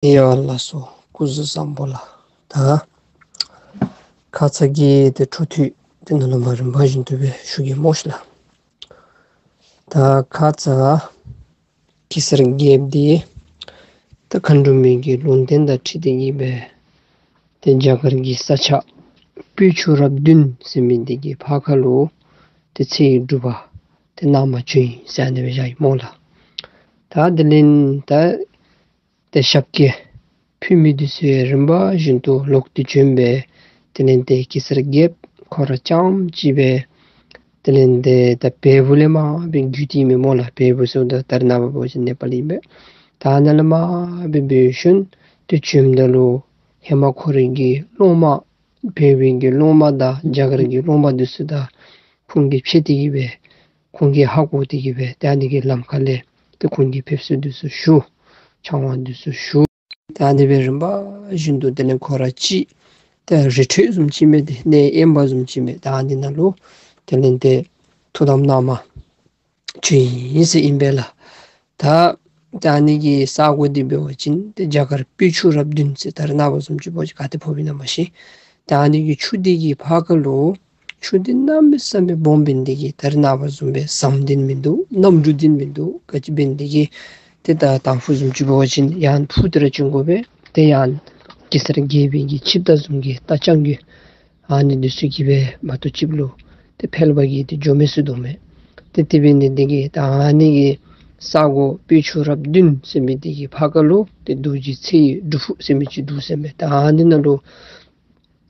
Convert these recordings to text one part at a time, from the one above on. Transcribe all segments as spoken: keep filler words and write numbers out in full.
ཡ་ལགས་སོ། སྐུ་གཟུགས་བཟང་པོ་ལགས། ད་ཁ་ཙ་གི་ཏེ་འཕྲོ་མཐུད་དེ་ནང་ལུ་མར་རིམ་པ་བཞིན་དུ་སྦེ་ཞུ་གེ་སྨོ་ཤིག་ལགས། ད་ཁ་ཙ་གེ་སར་རྒྱལཔོ་འདི་ད་མཁའ་འགྲོ་མའི་གི་ལུང་བསྟན་དང་འཁྲིལ་ཏེ་གི་སྦེ་ཏེ་རྒྱ་གར་གྱི་ས་ཆ་སྤོས་ཆུ་རབ་བདུན་ཟེར་མི་འདི་གི་ཕར་ཁ་ལུ་ཏེ་ཚེ་ཡི་སྒྲུབ་པ་ཏེ་གནང་བར་བྱོན་ཡི་ཟེར་ཨ་ནི་སྦེ་བཞག་ཡི་སྨོ་ལགས། ད་དེ་ལས་ད་ཏེ་ཞབས་སྐྱེལ་ཕུལ་མི་འདི་ཚུ་རིམ་པ་བཞིན་དུ་ལོག་སྟེ་བྱོན་སྦེ་དེ་ལས་ཏེ་གེ་སར་རྒྱལཔོ་ཁོ་ར་རྐྱངམ་གཅིག་སྦེ་དེ་ལས་ཏེ་ད་བལ་པོ་ལས་མར་སྦེ་བརྒྱུད་དེ་ཨིན་མས་སྨོ་ལགས། བལ་པོ་ཟེརཝ་ད་ད་རེས་ནངས་པ་འབད་བ་ཅིན་ནེ་པཱལ་ཨིན་པས། ད་ནཱ་ལས་མར་སྦེ་འབད་ཞིནམ་ཏེ་བྱོནམ་ད་ལུ་ཧེ་མ་ཁོ་རའི་གི་སློབ་མ་བལ་པོའི་གི་སློབ་མ་དང་རྒྱ་གར་གྱི་སློབ་མ་འདི་ཚུ་དང་ཁོང་གིས་འཕྱད་དེ་གི་སྦེ་ཁོང་གིས་ཧ་གོ་སྟེ་གི་སྦེ་ཏེ་ཨ་ནི་གི་ལམ་ཁ་ལས་ཏེ་ཁོང་གིས་ཕེབས་བསུ་འདི་ཚུ་ཞུ། ཕྱག་དབང་འདི་ཚུ་ཞུ། ཏེ་ཨ་ནི་སྦེ་རིམ་པ་བཞིན་དུ་དེ་ལས་ཁོ་ར་གཅིག་ཏེ་རི་ཁྲོད་བཟུམ་ཅིག་མས། ཏེ་གནས་དབེན་པ་བཟུམ་ཅིག་མས། ཏེ་ཨ་ནི་ནང་ལུ་དེ་ལས་ཏེ་ཐུགས་དམ་གནང་མ་བྱོན་ཡི་ཟེར་ཨིན་པས་ལགས། ད་ད་ཨ་ནི་གི་ས་གོ་འདི་འབད་བ་ཅིན་ཏེ་རྒྱ་གར་སྤོས་ཆུ་རབ་བདུན་ཟེར་ད་རེས་ནངས་པ་བཟུམ་ཅིག་འབད་བ་ཅིན་ག་ཏེ་ཕོགཔ་ཨིན་ན་མ་ཤེས། ད་ཨ་ནི་གི་ཆུ་འདི་གི་ཕར་ཁ་ལུ་ཆུ་འདི་གནམ་མེད་ས་མེད་སྦོམ་འབད་ནི་འདི་གིས་ད་རེས་ནངས་པ་བཟུམ་སྦེ་ཟམ་འདི་མིན་འདུག། གནམ་གྲུ་འདི་མིན་འདུག། ག་ཅི་འབད་ནི་འདི་གིས་ཏེ་ད་དང་ཕུ་བཟུམ་ཅིག་འབད་བ་ཅིན་ཡང་ཕུ་སྟེ་ར་བྱོན་དགོ་པས། ཏེ་ཡང་གེ་སར་རྒྱལ་པོའི་གི་ཆིབས་རྟ་བཟུམ་གྱི་རྟ་རྐྱང་གི་ཨ་ནི་འདི་ཚུ་གིས་སྦེ་མ་གཏོགས་ཅིག་ལུ་ཏེ་ཕལ་པ་གིས་ཏེ་འགྱོ་མི་ཚུགས་དོ་མས། ཏེ་དེ་འབད་ནི་འདི་གིས་ད་ཨ་ནི་གི་ས་གོ་སྤོས་ཆུ་རབ་བདུན་ཟེར་མི་འདི་གི་ཕར་ཁ་ལུ་ཏེ་རྡོ་རྗེ་ཚེ་ཡི་སྒྲུབ་ཕུག་ཟེར་མི་ཅིག་འདུག་ཟེར་མས། ད་ཨ་ནི་ནང་ལུ་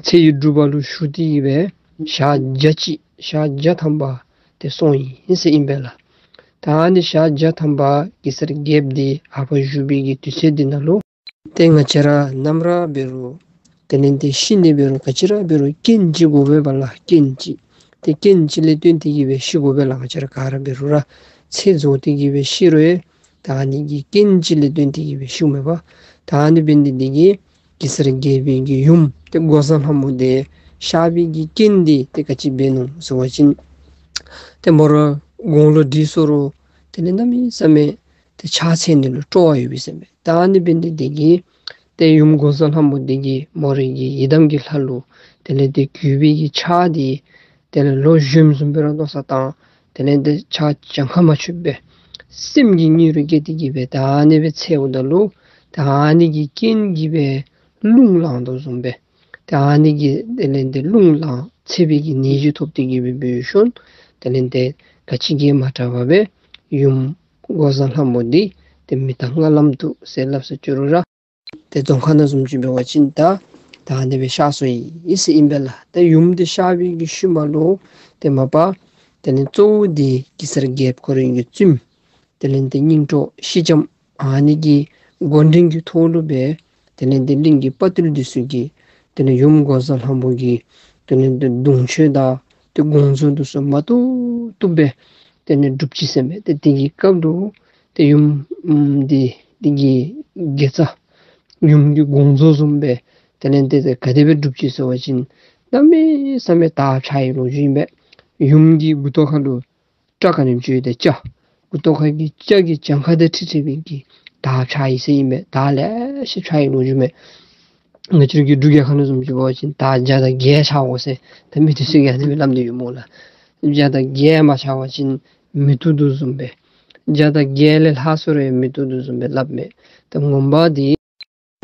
ཚེ་ཡི་སྒྲུབ་པ་ལུ་ཞུ་སྟེ་གི་སྦེ་ཞག་བརྒྱ་གཅིག་ཞག་བརྒྱ་ཐམ་པ་ཏེ་སོང་ཡི་ཟེར་ཨིན་པས་ལགས། ད་ཨ་ནི་ཞག་བརྒྱ་ཐམ་པ་གེ་སར་རྒྱལཔོ་འདི་ཨ་ཕར་བཞུགས་པའི་གི་དུས་ཚོད་འདི་ནང་ལུ་ཏེ་ང་བཅས་ར་ནམ་ར་འབད་རུང་དེ་ལས་ཏེ་ཤི་ནི་འབད་རུང་ག་ཅི་ར་འབད་རུང་རྐྱེན་ཅིག་དགོ་པས་པ་ལགས། རྐྱེན་ཅིག། ཏེ་རྐྱེན་ཅིག་ལས་བརྟེན་ཏེ་གི་སྦེ་ཤི་དགོ་པས་ལགས། ང་བཅས་ར་ག་ར་འབད་རུང་ར་ཚེ་རྫོགས་ཏེ་གི་སྦེ་ཤི་རུང་ཡང་ད་ཨ་ནི་གི་རྐྱེན་ཅིག་ལས་བརྟེན་ཏེ་གི་སྦེ་ཤི་འོང་མས་པ། ད་ཨ་ནི་འབད་ནི་འདི་གིས་གེ་སར་རྒྱལ་པོའི་གི་ཡུམ་ཏེ་འགོག་བཟའ་ལྷ་མོ་འདི་གཤགས་པའི་གི་རྐྱེན་འདི་ཏེ་ག་ཅི་འབད་ནུག་ཟེར་བ་ཅིན་ཏེ་མོ་ར་དགུང་ལོ་བགྲེས་སོང་རུང་དེ་ལས་གནམ་མེད་ས་མེད་ཏེ་ཕྱག་འཚལ་ནི་ལུ་སྤྲོ་བ་ཡོད་པས་ཟེར་མས། ད་ཨ་ནི་འབད་ནི་འདི་གིས་ཏེ་ཡུམ་འགོག་བཟའ་ལྷ་མོ་འདི་གིས་མོ་རའི་གི་ཡི་དམ་གྱི་ལྷ་ལུ་དེ་ལས་ཏེ་གུས་པའི་གི་ཕྱག་འདི་དེ་ལས་ལོ་གཞོནམ་བཟུམ་སྦེ་ར་མནོ་བསམ་བཏང་། དེ་ལས་ཏེ་ཕྱག་གྱངས་ཁ་མ་ཆོདཔ་སྦེ་སེམས་ཀྱི་སྙིང་རུས་བསྐྱེད་དེ་གི་སྦེ་ད་ཨ་ནི་སྦེ་འཚལཝ་ད་ལུ་ད་ཨ་ནི་གི་རྐྱེན་གྱིས་སྦེ་རླུང་ལངས་དོ་བཟུམ་སྦེ་ད་ཨ་ནི་གི་དེ་ལས་ཏེ་རླུང་ལངས་ཚད་པའི་གི་ནད་གཞི་ཐོབ་སྟེ་གི་སྦེ་འབད་ཞིནམ་དེ་ལས་ཏེ་ག་ཅི་གིས་མ་དྲག་པར་སྦེ་ཡུམ་འགོག་བཟའ་ལྷ་མོ་འདི་ཏེ་མི་གཏང་ངན་ལམ་དུ་ཟེར་སླབ་ས་བཅུག་རུང་ར་ཏེ་རྫོང་ཁ་ནང་བཟུམ་ཅིག་འབད་བ་ཅིན་ད་ད་ཨ་ནི་སྦེ་གཤགས་སོ་ཡི་ཟེར་ཨིན་པས་ལགས། ད་ཡུམ་འདི་གཤགས་པའི་གི་ཤུལ་མ་ལུ་ཏེ་མ་པ་དེ་ལས་གཙོ་བོ་འདི་གེ་སར་རྒྱལཔོ་ཁོ་རའི་གི་བཙུནམོ་དེ་ལས་ཏེ་སྙིང་གྲོགས་ཤི་ལྕམ་ཨ་ནི་གི་མགོ་འདྲེན་གྱི་ཐོག་ལུ་སྦེ་དེ་ལས་ཏེ་གླིང་གི་དཔའ་བརྟུལ་འདི་ཚུ་གིས་དེ་ལས་ཡུམ་འགོག་བཟའ་ལྷ་མོ་གི་དེ་ལས་ཏེ་གདུང་མཆོད་དང་ཏེ་དགོངས་རྫོགས་འདི་ཚུ་མ་བཏུབ་བཏུབ་སྦེ་དེ་ལས་སྒྲུབ་ཅི་ཟེར་མས། ཏེ་དེ་གི་སྐབས་ལུ་ཏེ་ཡུམ་འདི་དེ་གི་དགེ་རྩ་ཡུམ་གྱི་དགོངས་རྫོགས་བཟུམ་སྦེ་དེ་ལས་ཏེ་ག་དེ་སྦེ་སྒྲུབ་ཅི་ཟེར་བ་ཅིན་གནམ་མེད་ས་མེད་དར་འཕྱར་བའི་ལོ་རྒྱུས་ཨིན་པས། ཡུམ་གྱི་མགུ་ཏོ་ཁ་ལུ་སྐྲ་ག་ནི་བཅུག་ཡི་ཏེ་སྐྱ། མགུ་ཏོ་ཁ་གི་སྐྱ་གི་གྱངས་ཁ་དང་འཁྲིལ་འཁྲིལ་བའི་གི་དར་འཕྱར་ཡི་ཟེར་ཨིན་པས། དར་ལེ་ཤ་འཕྱར་བའི་ལོ་རྒྱུས་མས། ང་བཅས་ར་གི་འབྲུག་རྒྱལ་ཁབ་ནང་བཟུམ་ཅིག་འབད་བ་ཅིན་དར་བརྒྱ་དང་བརྒྱད་འཕྱར་དགོ་ཟེར་ད་མི་འདི་ཚུ་གིས་ཨ་ནི་སྦེ་སླབ་ནི་ཡོད་སྨོ་ལགས། བརྒྱ་དང་བརྒྱད་མ་འཕྱར་བ་ཅིན་མི་བཏུབ་དོ་བཟུམ་སྦེ་བརྒྱ་དང་བརྒྱད་ལས་ལྷག་སོང་རུང་མི་བཏུབ་དོ་བཟུམ་སྦེ་སླབ་མས། ད་ངོ་མ་འདི་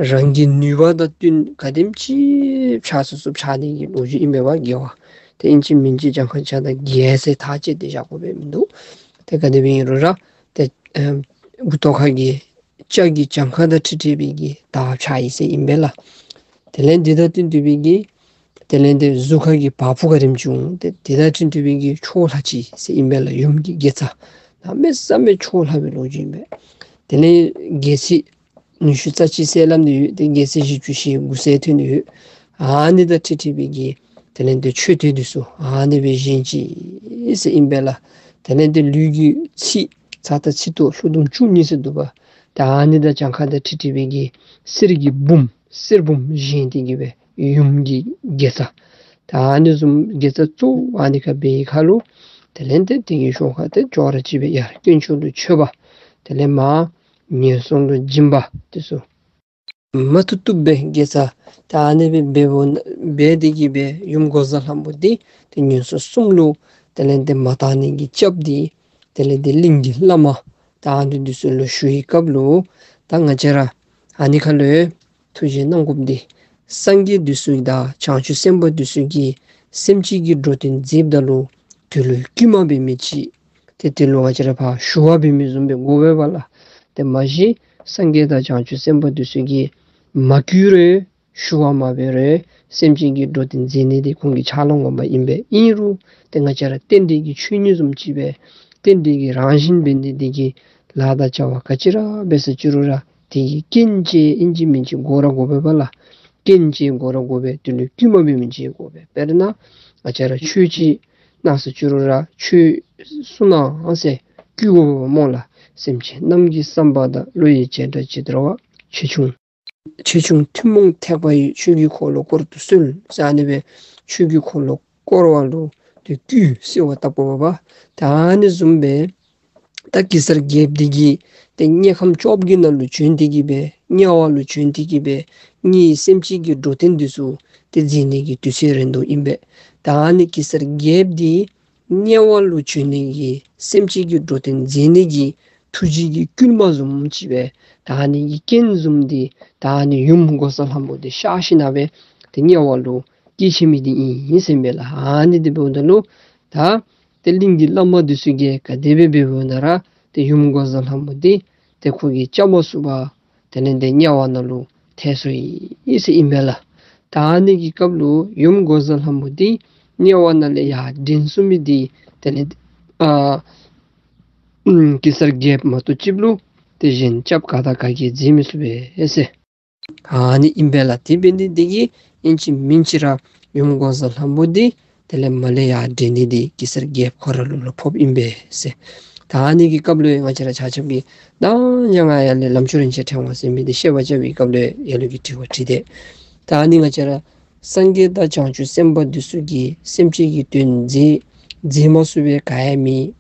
རང་གི་ནུས་པ་དང་བསྟུན་ག་དེམ་ཅིག་འཕྱར་ཚུགས་ཚུགས་འཕྱར་ནི་གི་ལོ་རྒྱུས་ཨིན་པས་པ་དགེ་བ། ཏེ་ཨིན་ཅི་མིན་ཅི་གྱངས་ཁ་བརྒྱ་དང་བརྒྱད་ཟེར་ཐག་བཅད་དེ་བཞག་དགོ་པའི་མིན་འདུག། ཏེ་ག་དེ་སྦེ་ཨིན་རུང་ར་ཏེ་ཨེམ་མགུ་ཏོ་ཁ་གི་སྐྱ་གི་གྱངས་ཁ་དང་འཁྲིལ་འཁྲིལ་བའི་གི་དར་འཕྱར་ཡི་ཟེར་ཨིན་པས་ལགས། དེ་ལས་འདི་དང་བསྟུན་ཏེ་སྦེ་གི་དེ་ལས་ཏེ་གཟུགས་ཁ་གི་བ་སྤུ་ག་དེམ་ཅིག་འོང་། ཏེ་དེ་དང་འཁྲིལ་འཁྲིལ་བའི་གི་ཕྱོགས་ལྷག་ཅི་ཟེར་ཨིན་པས་ལགས། ཡུམ་གྱི་དགེ་རྩ་གནམ་མེད་ས་མེད་ཕྱོགས་ལྷག་པའི་ལོ་རྒྱུས་ཨིན་པས། དེ་ལས་རྒྱལ་སྲིད་ཉི་ཤུ་རྩ་གཅིག་ཟེར་སླབ་ནི་ཡོད། ཏེ་རྒྱལ་སྲིད་བཞི་བཅུ་ཞེ་དགུ་ཟེར་ཐོན་ནི་ཡོད། ཨ་ནི་དང་འཁྲིལ་འཁྲིལ་བའི་གི་དེ་ལས་ཏེ་མཆོད་རྟེན་འདི་ཚུ་ཨ་ནི་སྦེ་བཞེངས་ཅི་ཟེར་ཨིན་པས་ལགས། དེ་ལས་ཏེ་ལུས་ཀྱི་ཚིགས་ཚ་དང་ཚིགས་ཏོ་ལྷོ་ཟླུམ་བཅུ་གཉིས་ཟེར་འདུག་པ། ཏེ་ཨ་ནི་དང་གྱངས་ཁ་དང་འཁྲིལ་འཁྲིལ་བའི་གི་གསེར་གྱི་འབུམ་གསེར་འབུམ་བཞེངས་ཏེ་གི་སྦེ་ཡུམ་གྱི་དགེ་རྩ་ད་ཨ་ནི་བཟུམ་དགེ་རྩ་གཙོ་བོ་ཨ་ནི་ཁར་འབད་བའི་ཁར་ལུ་དེ་ལས་ཏེ་དེ་གི་ཤུལ་ཁར་ཏེ་ཅོག་ར་གཅིག་སྦེ་ཡར་དཀོན་མཆོག་ལུ་མཆོད་པ་དེ་ལས་མར་ངན་སོང་ལུ་སྦྱིན་པ་འདི་ཚུ་ མ་ཐུབ་ཐུབ་སྦེ་དགེ་རྩ་ད་ཨ་ནི་སྦེ་འབདཝ་ད་འབད་དེ་གིས་སྦེ་ཡུམ་འགོག་བཟའ་ལྷ་མོ་འདི་ཏེ་ངན་སོང་གསུམ་ལུ་དེ་ལས་ཏེ་མ་དག་ནི་གི་སྐྱབས་འདི་དེ་ལས་ཏེ་གླིང་གི་བླ་མ་ད་ཨ་ནི་འདི་ཚུ་ལུ་ཞུ་བའི་སྐབས་ལུ་ད་ང་བཅས་ར་ཨ་ནི་ཁ་ལུ་ཐུགས་རྗེ་གནང་དགོཔ་འདི་སངས་རྒྱས་འདི་ཚུ་དང་བྱང་ཆུབ་སེམས་དཔའ་འདི་ཚུ་གིས་སེམས་ཅན་གྱི་འགྲོ་དོན་མཛདཔ་ད་ལུ་དེ་ལུ་བསྐུལ་མ་འབད་མི་ཅིག་ཏེ་དེ་ལུ་ང་བཅས་ར་ཕར་ཞུ་བ་འབད་མི་བཟུམ་སྦེ་དགོ་པས་པ་ལགས། ཏེ་མ་གཞི་སངས་རྒྱས་དང་བྱང་ཆུབ་སེམས་དཔའ་འདི་ཚུ་གིས་མ་བསྐུལ་རུང་ཞུ་བ་མ་འབད་རུང་སེམས་ཅན་གྱི་འགྲོ་དོན་མཛད་ནི་འདི་ཁོང་གི་ཕྱག་ལཱ་ངོ་མ་ཨིན་པས། ཨིན་རུང་ཏེ་ང་བཅས་ར་རྟེན་འབྲེལ་གྱི་ཆོས་ཉིད་བཟུམ་ཅིག་སྦེ་རྟེན་འབྲེལ་གྱི་རང་བཞིན་འབད་ནི་འདི་གིས་ལཱ་དང་བྱ་བ་ག་ཅི་ར་འབད་ས་ཅི་རུང་ར་དེ་གི་རྐྱེན་ཅིག་ཨིན་ཅི་མིན་ཅི་དགོ་ར་དགོ་པས་པ་ལགས། རྐྱེན་ཅིག་དགོ་ར་དགོ་པས། དེ་ལུ་བསྐུལ་མ་འབད་མི་ཅིག་དགོ་པས། དཔེར་ན་ང་བཅས་ར་ཆོས་ཅིག་གནང་ས་ཅི་རུང་ར་ཆོས་གསུང་གནང་ཟེར་བསྐུལ་དགོ་པས་པ་སྨོ་ལགས། སེམས་ཅན་རྣམས་ཀྱི་བསམ་པ་དང་། བློ་ཡི་བྱེ་བྲག་ཇི་ལྟར་བ། ཆེ་ཆུང་ཆེ་ཆུང་ཐུན་མོང་ཐེག་པ་ཡི། ཆོས་ཀྱི་འཁོར་ལོ་བསྐོར་དུ་གསོལ་ཟེར་ཨ་ནི་སྦེ་ཆོས་ཀྱི་འཁོར་ལོ་བསྐོར་བ་ལུ་ཏེ་བསྐུལ་ཟེརཝ་ལྟ་བུ་པ། ད་ཨ་ནི་བཟུམ་སྦེ་ད་གེ་སར་རྒྱལཔོ་འདི་གིས་ཏེ་དམྱལ་ཁམས་བཅོ་བརྒྱད་ནང་ལུ་བྱོན་ཏེ་གིས་སྦེ་དམྱལ་བ་ལུ་བྱོན་ཏེ་གིས་སྦེ་ངེའི་སེམས་ཅན་གྱི་འགྲོ་དོན་འདི་ཚུ་ཏེ་མཛད་ནི་གི་དུས་ཚོད་རན་དོ་ཨིན་པས། ད་ཨ་ནི་གེ་སར་རྒྱལཔོ་འདི་དམྱལ་བ་ལུ་བྱོན་ནི་གི་སེམས་ཅན་གྱི་འགྲོ་དོན་མཛད་ནི་གི་ཐུགས་རྗེ་གི་བསྐུལ་མ་བཟུམ་ཅིག་སྦེ་ད་ཨ་ནི་གི་རྐྱེན་བཟུམ་འདི་ད་ཨ་ནི་ཡུམ་འགོག་བཟའ་ལྷ་མོ་འདི་ཤར་ཞིནམ་ལས་ཏེ་དམྱལ་བ་ལུ་སྐྱེས་ཆི་མི་འདི་ཨིན་ཟེར་མས་ལགས། ཨ་ནི་འདི་འབདཝ་ད་ལུ་ད་ཏེ་གླིང་གི་བླ་མ་འདི་ཚུ་གིས་ག་དེ་སྦེ་འབདཝ་ན་ར་ཏེ་ཡུམ་འགོག་བཟའ་ལྷ་མོ་འདི་ཏེ་ཁོ་གིས་བཅའ་མར་ཚུད་པར་དེ་ལས་ཏེ་དམྱལ་བ་ནང་ལུ་ཐལ་སོ་ཡི་ཟེར་ཨིན་པས་ལགས། ད་ཨ་ནི་གི་སྐབས་ལུ་ཡུམ་འགོག་བཟའ་ལྷ་མོ་འདི་དམྱལ་བ་ནང་ལས་ཡར་འདྲེན་ཚུགས་མི་འདི་དེ་ལས་ཨ་ཨམ་གེ་སར་རྒྱལཔོ་མ་གཏོགས་ཅིག་ལུ་ཏེ་གཞན་སྐྱབས་ག་དང་ག་གིས་མཛད་མི་ཚུགས་པས་ཟེར། ཨ་ནི་ཨིན་པས་ལགས། དེ་འབད་ནི་འདི་གིས་ཨིན་ཅི་མིན་ཅི་ར་ཡུམ་འགོག་བཟའ་ལྷ་མོ་འདི་དེ་ལས་མར་ལས་ཡར་འདྲེན་ནི་འདི་གེ་སར་རྒྱལཔོ་ཁོ་ར་ལུ་ལུ་ཕོགཔ་ཨིན་པས་ཟེར། ད་ཨ་ནི་གི་སྐབས་ལུ་ང་བཅས་ར་ཆ་ཁྱབ་ཀྱིས་ད་ཡང་ཡར་ལས་ལམ་མཆོག་རིན་ཆེན་ཕྲེང་བ་ཟེར་མི་འདི་བཤད་པར་བྱ་བའི་སྐབས་ལུ་ཡར་ལུ་གི་དྲི་བ་དྲིས་ཏེ། ད་ཨ་ནི་ང་བཅས་ར་སངས་རྒྱས་དང་བྱང་ཆུབ་སེམས་དཔའ་འདི་ཚུ་གིས་སེམས་ཅན་གྱི་དོན་མཛད་མཛད་མ་ཚུགས་པའི་ག་ཡང་མེད།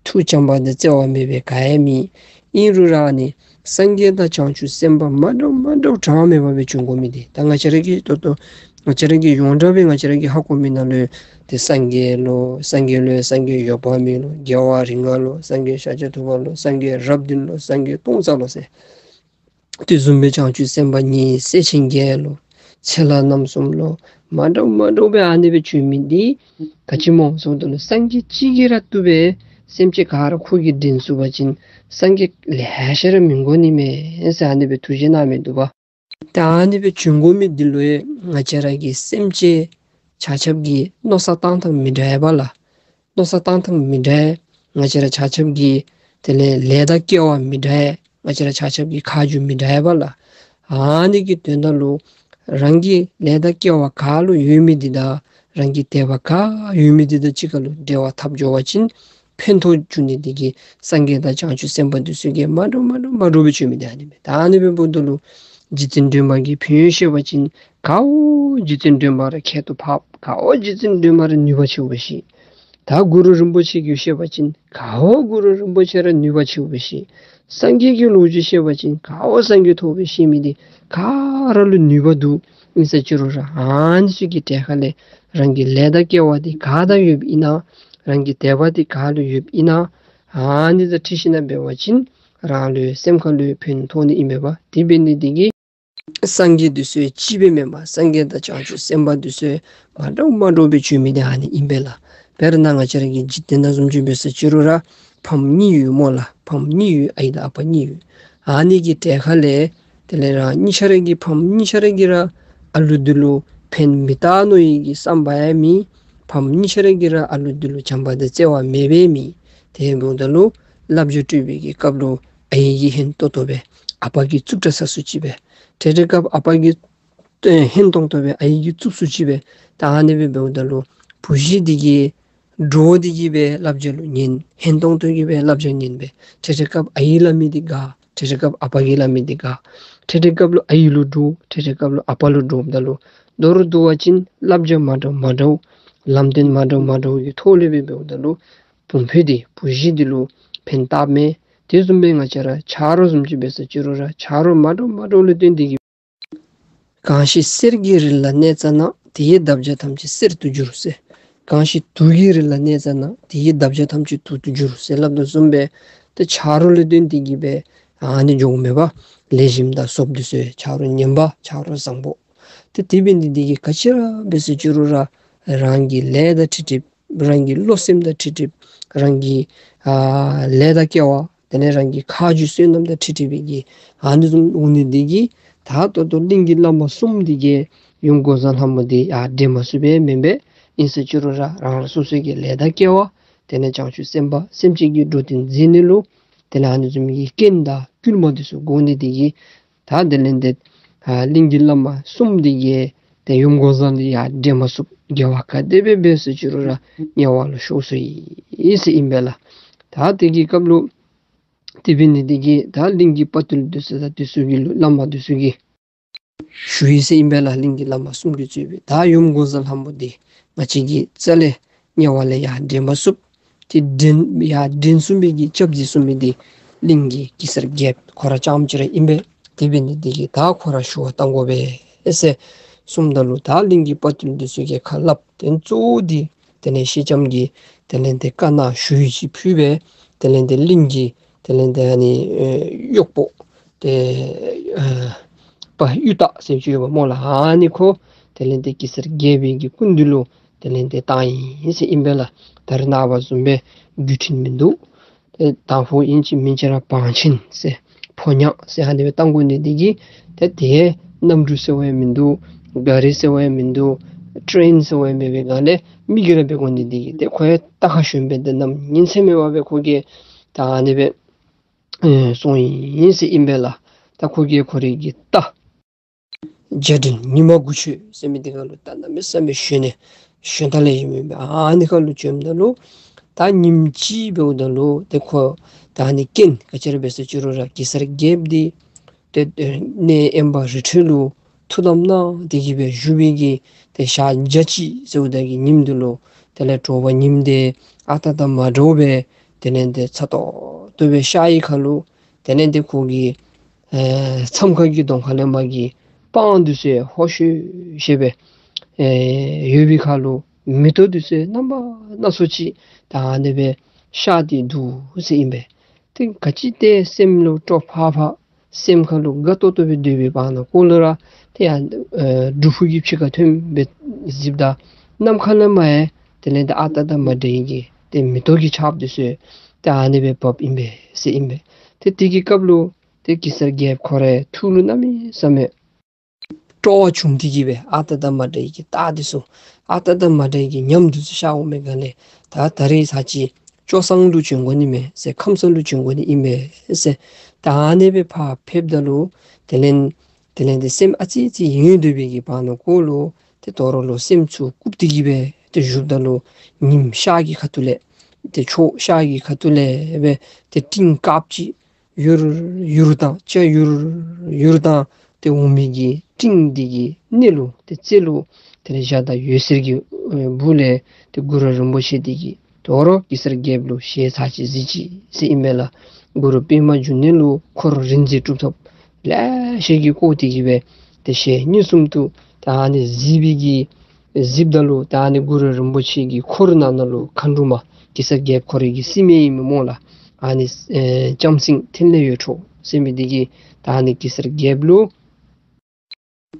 ཐུགས་བྱམས་པ་དང་བརྩེ་བ་མེད་པའི་ག་ཡང་མེད། ཨིན་རུང་ར་ཨ་ནི་སངས་རྒྱས་དང་བྱང་ཆུབ་སེམས་དཔའ་མ་འདྲཝ་མ་འདྲཝ་གྲངས་མེད་པ་སྦེ་བྱོན་དགོ་མི་འདི་ད་ང་བཅས་ར་གིས་ད་ལྟོ་ང་བཅས་ར་གིས་ཡོངས་གྲགས་སྦེ་ང་བཅས་ར་གིས་ཧ་གོ་མི་ནང་ལུ་ཏེ་སངས་རྒྱས་ལོ་སངས་རྒྱས་ལོ་སངས་རྒྱས་འོད་དཔག་མེད་ལོ་རྒྱལ་བ་རིགས་ལྔ་ལོ་སངས་རྒྱས་ཤཱཀྱ་ཐུབ་པ་ལོ་སངས་རྒྱས་རབ་བདུན་ལོ་སངས་རྒྱས་སྟོང་རྩ་ལོ་ཟེར། དེ་བཟུམ་སྦེ་བྱང་ཆུབ་སེམས་དཔའ་ཉེ་སྲས་ཆེན་བརྒྱད་ལོ་ཚེ་ལྷ་རྣམ་གསུམ་ལོ་མ་འདྲཝ་མ་འདྲཝ་སྦེ་ཨ་ནི་སྦེ་བྱོན་མི་འདི་ག་ཅི་སྨོ་ཟེརཝ་ད་ལུ་སངས་རྒྱས་གཅིག་གིས་ར་བཏུབ་པས། སེམས་ཅན་ག་ར་ཁོ་གིས་འདྲེན་ཚུགས་པ་ཅིན་སངས་རྒྱས་ལེ་ཤ་ར་མི་དགོ་ནི་མས་ཟེར་ཨ་ནི་སྦེ་ཐུགས་བཞེད་གནང་མི་འདུག་པ། ད་ཨ་ནི་སྦེ་བྱོན་དགོ་མི་འདི་ལུ་ཡང་ང་བཅས་ར་གི་སེམས་ཅན་ཆ་ཁྱབ་ཀྱིས་མནོ་བསམ་བཏང་ཐངས་མི་འདྲ་བས་པ་ལགས། མནོ་བསམ་བཏང་ཐངས་མི་འདྲ། ང་བཅས་ར་ཆ་ཁྱབ་ཀྱི་དེ་ལས་ལས་དང་སྐལ་བ་མི་འདྲ། ང་བཅས་ར་ཆ་ཁྱབ་ཀྱི་ཁ་རྗེ་མི་འདྲ་བས་པ་ལགས། ཨ་ནི་གི་དོན་དག་ལུ་རང་གི་ལས་དང་སྐལ་བ་ག་ལུ་ཡོད་མི་འདི་དང་རང་གི་དད་པ་ག་ཡོད་མི་འདི་དང་གཅིག་ཁར་ལུ་འབྲེལ་བ་འཐབ་འགྱོ་བ་ཅིན་ཕན་ཐོགས་འབྱུང་ནི་འདི་གིས་སངས་རྒྱས་དང་བྱང་ཆུབ་སེམས་དཔའ་འདི་ཚུ་གིས་མ་འདྲཝ་མ་འདྲཝ་མ་འདྲཝ་སྦེ་བྱོན་མི་འདི་ཨ་ནི་མས། ད་ཨ་ནི་སྦེ་འབདཝ་ད་ལུ་རྗེ་བཙུན་སྒྲོལ་མ་གི་ཕན་ཡོན་བཤད་པ་ཅིན་ག་བོ་རྗེ་བཙུན་སྒྲོལ་མ་ར་ཁྱད་དུ་འཕགས། ག་བོ་རྗེ་བཙུན་སྒྲོལ་མ་ར་ནུས་པ་ཆེ་བ་ཤེས། ད་གུ་རུ་རིན་པོ་ཆེ་གི་བཤད་པ་ཅིན་ག་བོ་གུ་རུ་རིན་པོ་ཆེ་ར་ནུས་པ་ཆེ་བ་ཤེས། སངས་རྒྱས་ཀྱི་ལོ་རྒྱུས་བཤད་པ་ཅིན་ག་བོ་སངས་རྒྱས་མཐོ་བ་ཤེས་མི་འདི་ག་ར་ལུ་ནུས་པ་འདུག། ཨིན་ས་ཅི་རུང་ར་ཨ་ནི་ཚུ་གི་གྲལ་ཁ་ལས་རང་གི་ལས་དང་སྐལ་བ་འདི་ག་དང་ཡོདཔ་ཨིན་ན་རང་གི་དད་པ་འདི་ག་ལུ་ཡོདཔ་ཨིན་ན་ཨ་ནི་དང་འཁྲིལ་ཞིནམ་ལས་འབད་བ་ཅིན་རང་ལུ་སེམས་ཁ་ལུ་ཕན་ཐོགས་ནི་ཨིན་མས་པ། དེ་འབད་ནི་འདི་གིས་སངས་རྒྱས་འདི་ཚུ་གཅིག་སྦེ་མེན་པར་སངས་རྒྱས་དང་བྱང་ཆུབ་སེམས་དཔའ་འདི་ཚུ་མ་འདྲཝ་མ་འདྲཝ་སྦེ་བྱོན་མི་འདི་ཨ་ནི་ཨིན་པས་ལགས། དཔེར་ན་ང་བཅས་ར་གི་འཇིག་རྟེན་ནང་བཟུམ་ཅིག་འབད་ས་ཅི་རུང་ར་ཕམ་གཉིས་ཡོད་སྨོ་ལགས། ཕམ་གཉིས་ཡོད། ཨའི་དང་ཨ་པ་གཉིས་ཡོད། ཨ་ནི་གི་གྲལ་ཁ་ལས་དེ་ལས་རང་གཉིས་ཆ་ར་གི་ཕམ་གཉིས་ཆ་ར་གིས་ར་ཨ་ལུ་འདི་ལུ་ཕན་མི་བཏགས་མནོ་ནི་གི་བསམ་པ་ཡང་མེད། ཕམ་གཉིས་ཆ་ར་གིས་ར་ཨ་ལུ་འདི་ལུ་བྱམས་པ་དང་བརྩེ་བ་མེདཔ་ཡང་མེད། དེ་འབདཝ་ད་ལུ་བསླབ་བྱ་སྤྲོད་པའི་གི་སྐབས་ལུ་ཨའི་གིས་ཧན་ཏོང་ཏོ་སྦེ་ཨ་པ་གིས་རྩུབ་དྲགས་ས་སུ་ཅིག་སྦེ་ཏེ་དེ་སྐབས་ཨ་པ་གིས་ཨེ་ཧན་ཏོང་ཏོ་སྦེ་ཨའི་གིས་རྩུབ་སུ་ཅིག་སྦེ་ད་ཨ་ནི་སྦེ་འབདཝ་ད་ལུ་བུ་གཞི་འདི་གིས་འདྲོག་སྟེ་གིས་སྦེ་བསླབ་བྱ་ལུ་ཉན། ཧན་ཏོང་ཏོ་གིས་སྦེ་བསླབ་བྱ་ཉན་སྦེ་ཏེ་དེ་སྐབས་ཨའི་སླབ་མི་འདི་དགའ། ཏེ་དེ་སྐབས་ཨ་པ་གིས་སླབ་མི་འདི་དགའ། ཏེ་དེ་སྐབས་ལུ་ཨའི་ལུ་འདྲོག། ཏེ་དེ་སྐབས་ལུ་ཨ་པ་ལུ་འདྲོགཔ་ད་ལུ་མདོར་བསྡུ་བ་ཅིན་བསླབ་བྱ་མ་འདྲཝ་མ་འདྲཝ་ལམ་སྟོན་མ་འདྲཝ་མ་འདྲཝ་གི་ཐོག་ལས་སྦེ་འབདཝ་ད་ལུ་བུམོ་འདི་བུ་གཞི་འདི་ལུ་ཕན་བཏགས་མས། དེ་བཟུམ་སྦེ་ང་བཅས་ར་ཆ་རོགས་བཟུམ་ཅིག་འབད་ས་ཅི་རུང་ར་ཆ་རོགས་མ་འདྲཝ་མ་འདྲཝ་ལུ་བརྟེན་ཏེ་གིས་ གང་ཞིག་གསེར་གྱི་རི་ལ་གནས་ཙ་ན། དེའི་འདབ་ཆགས་ཐམས་ཅད་གསེར་དུ་འགྱུར་ཟེར། གང་ཞིག་དུག་གི་རི་ལ་གནས་ཙ་ན། དེའི་འདབ་ཆགས་ཐམས་ཅད་དུག་ཏུ་འགྱུར་ཟེར་སླབ་དོ་བཟུམ་སྦེ་ཏེ་ཆ་རོགས་ལས་བརྟེན་ཏེ་གིས་སྦེ་ཨ་ནི་འགྱོཝ་མས་པ། ལེགས་ཤོམ་དང་སོབ་འདི་ཚུ་ཆ་རོགས་ངན་པ་ཆ་རོགས་བཟང་པོ། ཏེ་དེ་འབད་ནི་འདི་གིས་ག་ཅི་ར་འབད་ཟེར་ཅི་རུང་ར་རང་གི་ལས་དང་འཁྲིལ་འཁྲིལ་རང་གི་བློ་སེམས་དང་འཁྲིལ་འཁྲིལ་རང་གི་ཨ་ལས་དང་སྐལ་བ་དེ་ལས་རང་གི་ཁ་རྗེ་བསོད་ནམས་དང་འཁྲིལ་འཁྲིལ་བའི་གི་ཨ་ནི་བཟུམ་འོང་ནི་འདི་གིས་ད་ལྟོ་ལྟོ་གླིང་གི་བླ་མ་གསུམ་འདི་གིས་ཡུམ་འགོག་བཟའ་ལྷ་མོ་འདི་ཡར་འདྲེན་མ་ཚུགས་པས་མེན་པས། ཨིན་ཟེར་ཅི་རུང་ར་རང་རང་སོ་སོ་གི་ལས་དང་སྐལ་བ་དེ་ལས་བྱང་ཆུབ་སེམས་དཔའ་སེམས་ཅན་གྱི་འགྲོ་དོན་མཛད་ནི་ལུ་དེ་ལས་ཨ་ནི་བཟུམ་གྱི་རྐྱེན་དང་བསྐུལ་མ་འདི་ཚུ་དགོ་ནི་འདི་གིས་ད་དེ་ལས་འདི་ཨ་གླིང་གི་བླ་མ་གསུམ་འདི་གིས་ཏེ་ཡུམ་འགོག་བཟའ་འདི་ཡར་འདྲེན་མ་ཚུགས། དགེ་བ་ག་དེ་སྦེ་འབད་ཟེར་ཅི་རུང་ར་དམྱལ་བ་ལུ་ཤོར་སོ་ཡི་ཟེར་ཨིན་པས་ལགས། ད་དེ་གི་སྐབས་ལུ་དེ་འབད་ནི་འདི་གིས་ད་གླིང་གི་དཔའ་བརྟུལ་འདི་ཚུ་དང་འདི་ཚུ་གིས་ལུ་བླ་མ་འདི་ཚུ་གིས་ཞུ་ཡི་ཟེར་ཨིན་པས་ལགས། གླིང་གི་བླ་མ་གསུམ་གྱིས་གཙོས་པའི་ད་ཡུམ་འགོག་བཟའ་ལྷ་མོ་འདི་ང་བཅས་ཀྱིས་རྩ་ལས་དམྱལ་བ་ལས་ཡར་འདྲེན་མ་ཚུགས། ཏེ་འདྲེན་ཡར་འདྲེན་ཚུགས་མི་གི་སྐྱབས་འདི་ཚུགས་མི་འདི་གླིང་གི་གེ་སར་རྒྱལཔོ་ཁོ་ར་རྐྱངམ་གཅིག་ར་ཨིན་པས། དེ་འབད་ནི་འདི་གིས་ད་ཁོ་ར་ཞུ་བ་བཏང་དགོ་པས་ཟེར་གསུངམ་ད་ལུ་ད་གླིང་གི་དཔའ་བརྟུལ་འདི་ཚུ་གིས་ཁ་སླབ། ཏེ་གཙོ་བོ་འདི་དེ་ལས་སེང་ལྕམ་གྱིས་དེ་ལས་འདི་བཀའ་གནང་ཞུ་ཡིག་ཅིག་ཕུལ་སྦེ་དེ་ལས་འདི་གླིང་གི་དེ་ལས་འདི་ཨ་ནི་ཨེ་གཡོག་པོ་ཏེ་ཨ་དཔའ་གཡུ་སྟག་ཟེར་ཅིག་ཡོདཔ་སྨོ་ལགས། ཨ་ནི་ཁོ་དེ་ལས་འདི་གེ་སར་རྒྱལ་པོའི་གི་སྐུ་མདུན་ལུ་དེ་ལས་འདི་བཏང་ཡི་ཟེར་ཨིན་པས་ལགས། ད་རེས་ནངས་པ་བཟུམ་སྦེ་བརྒྱུད་འཕྲིན་མིན་འདུག། ཏེ་དང་ཕུ་ཨིན་ཅི་མིན་ཅི་ར་བང་ཆེན་ཟེར་ཕོ་ཉ་ཟེར་ཨ་ནི་སྦེ་བཏང་དགོ་ནི་འདི་གིས་ཏེ་དེ་གནམ་གྲུ་ཟེར་བ་ཡང་མིན་འདུག། ག་རི་ཟེར་བ་ཡང་མིན་འདུག། ཊེན་ཟེར་བ་ཡང་མེད་པའི་སྒང་ལས་མི་གིས་ར་འབད་དགོ་ནི་འདི་གིས་ཏེ་ཁོ་ཡང་རྟ་ཁར་ཞོན་སྦེ་ཏེ་གནམ་ཉིན་མཚན་མེད་པར་སྦེ་ཁོ་གིས་ད་ཨ་ནི་སྦེ་ཨེ་སོང་ཡི་ཟེར་ཨིན་པས་ལགས། ད་ཁོ་གིས་ཁོ་རའི་གི་རྟ་རྒྱ་འབྲིང་ཉི་མ་དགུ་མཆོད་ཟེར་མི་འདི་ཁར་ལུ་ད་གནམ་མེད་ས་མེད་ཞོན་ནི་ཞོན་ཐངས་ལེགས་ཤོམ་ཨིན་པས། ཨ་ནི་ཁར་ལུ་བྱོནམ་ད་ལུ་ད་ཉིནམ་གཅིག་འབདཝ་ད་ལུ་ཏེ་ཁོ་ད་ཨ་ནི་རྐྱེན་ག་ཅི་ར་འབད་ཟེར་ཅི་རུང་ར་གེ་སར་རྒྱལཔོ་འདི་ཏེ་གནས་དབེན་པ་རི་ཁྲོད་ལུ་ཐུགས་དམ་གནང་སྟེ་གིས་སྦེ་བཞུགས་པའི་གི་ཏེ་ཞག་བརྒྱ་གཅིག་ཟེརཝ་ད་གི་ཉིནམ་འདི་ལུ་དེ་ལས་དྲོ་པ་ཉིམ་དེ་ཨ་རྟག་དང་མ་འདྲཝ་སྦེ་དེ་ལས་འདི་ཚ་ཏོག་ཏོ་སྦེ་ཤར་བའི་ཁར་ལུ་དེ་ལས་འདི་ཁོ་གི་ཨེ་མཚམས་ཁང་གི་གདོང་ཁ་ལས་མར་གྱི་སྤང་འདི་ཚུ་ཧོ་ཤོ་ཤོ་སྦེ་ཨེ་ཡོད་པའི་ཁར་ལུ་མེ་ཏོག་འདི་ཚུ་རྣམ་པ་སྣ་ཚོགས་ཅིག་ད་ཨ་ནི་སྦེ་ཤར་ཏེ་འདུག་ཟེར་ཨིན་པས། ཏེ་ག་ཅི་ཏེ་སེམས་ལུ་སྤྲོ་ཕ་ཕ་སེམས་ཁར་ལུ་དགའ་ཏོག་ཏོ་སྦེ་སྡོད་པའི་བར་ན་ཀོ་ལུ་ར་ཏེ་ཡར་ཨེ་སྒྲུབ་ཕུག་གི་ཕྱི་ཁར་ཐོན་སྦེ་གཟིགསཔ་ད་ནམ་མཁའ་ལས་མར་ཡང་དེ་ལས་འདི་ཨ་རྟག་དང་མ་འདྲ་བའི་གི་ཏེ་མེ་ཏོག་གི་ཆརཔ་འདི་ཚུ་ཏེ་ཨ་ནི་སྦེ་བབས་ཨིན་པས་ཟེར་ཨིན་པས། ཏེ་དེ་གི་སྐབས་ལུ་ཏེ་གེ་སར་རྒྱལཔོ་ཁོ་རའི་ཐུགས་ལུ་གནམ་མེད་ས་མེད་སྤྲོ་བ་བྱུང་སྟེ་གིས་སྦེ་ཨ་རྟག་དང་མ་འདྲ་བའི་གི་རྟགས་འདི་ཚུ་ཨ་རྟག་དང་མ་འདྲ་བའི་གི་ཉམས་འདི་ཚུ་ཤར་འོང་མི་སྒང་ལས་ད་ད་རེས་ཚར་གཅིག་སྐྱོ་སངས་ལུ་བྱོན་དགོ་ནི་མས་ཟེར། ཁམས་སངས་ལུ་བྱོན་དགོ་ནི་ཨིན་མས་ཟེར། ད་ཨ་ནི་སྦེ་ཕར་ཕེབསཔ་ད་ལུ་དེ་ལས་དེ་ལས་འདི་སེམས་ཨ་ཙི་ཅིག་ཡེངས་སྡོད་པའི་གི་བར་ན་ཀོ་ལུ་ཏེ་དོ་རུང་ལུ་སེམས་ཚུར་བཀུག་སྟེ་གིས་སྦེ་ཏེ་བཞུགསཔ་ད་ལུ་ཉིམ་ཤར་གྱི་ཁ་ཐུག་ལས་ཏེ་ཕྱོགས་ཤར་གྱི་ཁ་ཐུག་ལས་སྦེ་ཏེ་སྤྲིན་དཀརཔོ་ཅིག་ཡུར་ཡུར་དང་ལྕགས་ཡུར་ཡུར་དང་ཏེ་འོང་མི་གི་སྤྲིན་འདི་གི་སྣེ་ལུ་ཏེ་རྩེ་ལུ་དེ་ལས་འཇའ་དང་འོད་ཟེར་གྱི་སྦུག་ལས་ཏེ་གུ་རུ་རིན་པོ་ཆེ་འདི་གིས་དོ་རུང་གེ་སར་རྒྱལཔོ་ལུ་ཞལ་ཚར་གཅིག་གཟིགས་ཅི་ཟེར་ཨིན་པས་ལགས། གུ་རུ་པདྨ་འབྱུང་གནས་ལུ་འཁོར་རིག་འཛིན་གྲུབ་ཐོབ་ལེ་ཤ་གིས་བསྐོར་ཏེ་གིས་སྦེ་ཏེ་ཞལ་གཉིས་གསུམ་དུ་ད་ཨ་ནི་གཟིགས་པའི་གི་གཟིགསཔ་ད་ལུ་ད་ཨ་ནི་གུ་རུ་རིན་པོ་ཆེ་གི་འཁོར་ནང་ན་ལུ་མཁའ་འགྲོ་མ་གེ་སར་རྒྱལཔོ་ཁོ་རའི་གི་སྲིངམོ་ཨིནམ་སྨོ་ལགས། ཨ་ནི་ཨེ་ལྕམ་སྲིང་ཐིག་ལེ་འོད་འཕྲོ་ཟེར་མི་འདི་གིས་ད་ཨ་ནི་གེ་སར་རྒྱལཔོ་ལུ་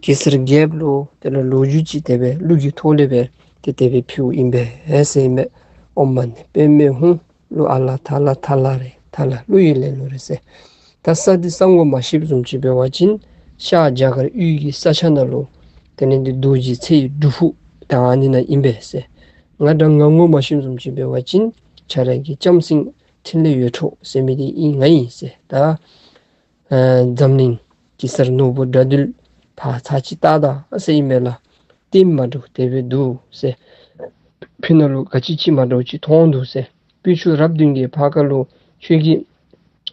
གེ་སར་རྒྱལཔོ་ལུ་དེ་ལས་ལོ་རྒྱུས་ཅིག་དེ་སྦེ་གླུ་གི་ཐོག་ལས་སྦེ་ཏེ་དེ་སྦེ་ཕུལཝ་ཨིན་པས་ཟེར་ཨིན་པས། ཨོཾ་མ་ཎི་པདྨེ་ཧཱུྃ། གླུ་ཨ་ལ་ཐ་ལ་ཐ་ལ་རེད། ཐ་ལ་གླུ་ཡི་ལེན་ལུགས་རེད་ཟེར། ད་ས་འདི་ས་ངོ་མ་ཤེསཔ་བཟུམ་ཅིག་འབད་བ་ཅིན་ཤར་རྒྱ་གར་དབུས་ཀྱི་ས་ཆ་ནང་ལུ་དེ་ལས་འདི་རྡོ་རྗེ་ཚེ་ཡི་སྒྲུབ་ཕུག་ད་ཨ་ནི་ནང་ཨིན་པས་ཟེར། ང་འདྲ་ང་ངོ་མ་ཤེསཔ་བཟུམ་ཅིག་འབད་བ་ཅིན་ཁྱེད་ར་གི་ལྕམ་སྲིང་ཐིག་ལེ་འོད་འཕྲོ་ཟེར་མི་འདི་ཨིན་ང་ཨིན་ཟེར། ད་ཨ་འཛམ་གླིང་གེ་སར་ནོར་བུ་དགྲ་འདུལ་ཕར་ཚར་གཅིག་བལྟ་ད་ཟེར་ཨིན་མས་ལགས། ལྟདམོ་མ་འདྲཝ་དེ་སྦེ་འདུག་ཟེར། ཕི་ནང་ལུ་ག་ཅི་ཅིག་མ་འདྲཝ་ཅིག་མཐོང་འདུག་ཟེར། སྤོས་ཆུ་རབ་བདུན་གྱི་ཕར་ཁ་ལུ་ཁྱོད་ཀྱིས་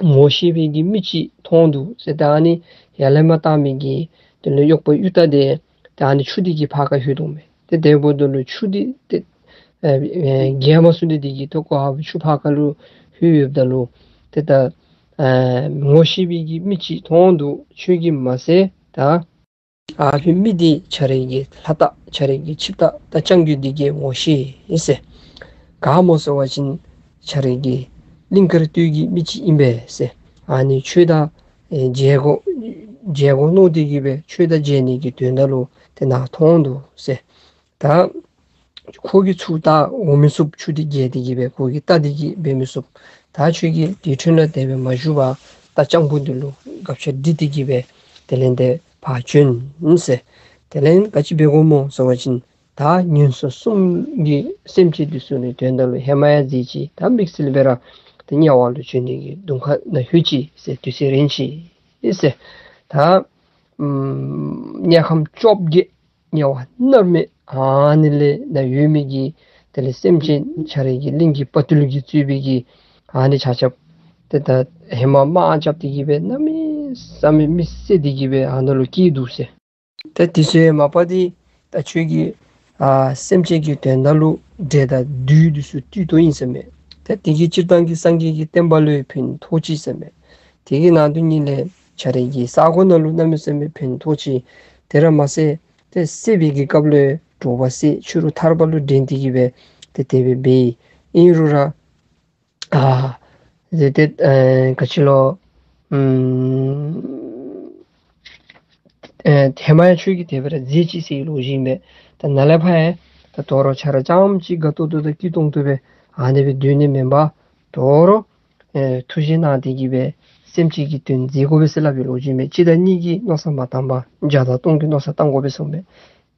ངོ་ཤེས་པའི་གི་མི་ཅིག་མཐོང་འདུག་ཟེར། ད་ཨ་ནི་ཡར་ལས་མར་བལྟ་མི་གི་དེ་ལས་གཡོགཔ་གཡུ་སྟག་དེ་ད་ཨ་ནི་ཆུ་འདི་གི་ཕར་ཁ་ལྷོད་དོ་མས། ཏེ་དེ་འབདཝ་ད་ལུ་ཆུ་འདི་ཏེ་ཨེ་ཨེ་རྒྱལ་མ་སོང་སྟེ་འདི་གིས་ཏེ་ཀོ་ཧ་བུ་ཆུ་ཕར་ཁ་ལུ་ལྷོད་ཡོདཔ་ད་ལུ་ཏེ་ད་ཨེ་ངོ་ཤེས་པའི་གི་མི་ཅིག་མཐོང་འདུག། ཁྱོད་ཀྱིས་མ་ཟེར་ད་ ཨ་ཕི་མི་འདི་ཁྱོད་རའི་གི་ལྷ་བདག་ཁྱོད་རའི་གི་ཆིབས་བདག་རྟ་རྐྱང་རྒོད་འདི་གིས་ངོ་ཤེས་ཟེར། ག་སྨོ་ཟེར་བ་ཅིན་ཁྱོད་རའི་གི་གླིང་དཀར་སྟོད་ཀྱི་མི་ཅིག་ཨིན་པས་ཟེར། ཨ་ནི་ཁྱོད་དང་ཨེ་མཇལ་དགོ་མཇལ་དགོ་མནོ་སྟེ་གི་སྦེ་ཁྱོད་དང་མཇལ་ནི་གི་དོན་དག་ལུ་ཏེ་ནཱ་ཐོན་འདུག་ཟེར། ད་ཁོ་གིས་ཚུར་ད་འོང་མི་ཚུགས། ཆུ་འདི་རྒལ་ཏེ་གི་སྦེ་ཁོ་གི་རྟ་འདི་གིས་འབད་མི་ཚུགས། ད་ཁྱོད་ཀྱིས་དེ་འཕྲོ་ལས་དེ་སྦེ་མ་བཞུགས་པར་རྟ་རྐྱང་བུ་འདི་ལུ་སྒ་ཆས་སྒྲིག་སྟེ་གི་སྦེ་དེ་ལས་ཏེ་ཕར་བྱོན་ཟེར། དེ་ལས་ག་ཅི་འབད་དགོ་སྨོ་ཟེར་བ་ཅིན་ད་ངན་སོང་གསུམ་གྱི་སེམས་ཅན་འདི་ཚུ་ནི་དོན་དག་ལུ་ཧེ་མ་ཡང་མཛད་ཅི། ད་དམིགས་བསལ་སྦེ་ར་ད་དམྱལ་བ་ལུ་བྱོན་ནི་གི་གདོང་ཁ་ནང་ལྷོད་ཅི་ཟེར། དུས་ཚོད་རན་ཅི་ཟེར། ད་ཨམ་དམྱལ་ཁམས་བཅོ་བརྒྱད་དམྱལ་བ་མནར་མེད་ཨ་ནི་ལས་ནཱ་ཡོད་མི་གི་དེ་ལས་སེམས་ཅན་ཁྱོད་རའི་གི་གླིང་གི་དཔའ་བརྟུལ་གྱིས་གཙོས་པའི་གི་ཨ་ནི་ཆ་ཁྱབ་ཏེ་ད་ཧེ་མ་དམག་རྐྱབ་སྟེ་གི་སྦེ་གནམ་མེད་ས་མེད་མི་བསད་དེ་གི་སྦེ་ཨ་ནཱ་ལུ་སྐྱེས་འདུག་ཟེར། ཏེ་དེ་ཚུ་མ་པ་འདི་ད་ཁྱོད་ཀྱིས་ཨ་སེམས་ཅན་གྱི་དོན་དག་ལུ་འདྲེ་དང་བདུད་འདི་ཚུ་བཏུལ་དོ་ཨིན་ཟེར་མས། ཏེ་དེ་གིས་སྤྱིར་བཏང་གི་སངས་རྒྱས་ཀྱི་བསྟན་པ་ལུ་ཕན་ཐོགས་ཅི་ཟེར་མས། དེ་གི་ནང་དོན་ཉིད་ལས་ཁྱོད་རའི་གི་ས་གོ་ནང་ལུ་གནམ་མེད་ས་མེད་ཕན་ཐོགས་ཅི། དེ་ར་མ་ཟད་ཏེ་བསད་པའི་གི་སྐབས་ལུ་དྲོ་པ་བསད་ཕྱི་རུ་ཐར་པ་ལུ་འདྲེན་ཏེ་གི་སྦེ་ཏེ་དེ་སྦེ་འབད་ཨིན་རུང་ར་ཨ་ཟེར་ཏེ་ཨེ་ག་ཅི་ལོ་ཨམ་ཨེ་ཧེ་མ་ཡང་ཁྱོད་ཀྱིས་དེ་སྦེ་ར་མཛད་ཅི་ཟེར་བའི་ལོ་རྒྱུས་ཨིན་པས། ད་ནཱ་ལས་ཕར་ཡང་ད་དོ་རུང་ཁྱོད་ར་རྐྱངམ་གཅིག་དགའ་ཏོག་ཏོ་དང་སྐྱིད་ཏོང་ཏོ་སྦེ་ཨ་ནི་སྦེ་སྡོད་ནི་མེན་པར་དོ་རུང་ཨེ་ཐུགས་བཞེད་གནང་སྟེ་གི་སྦེ་སེམས་ཅན་གྱི་དོན་མཛད་དགོ་པས་ཟེར་སླབ་པའི་ལོ་རྒྱུས་ཨིན་པས། གཅིག་དང་གཉིས་ཀྱི་མནོ་བསམ་མ་བཏང་བར་བརྒྱ་དང་སྟོང་གི་མནོ་བསམ་བཏང་དགོ་པས་གསུངས་པས།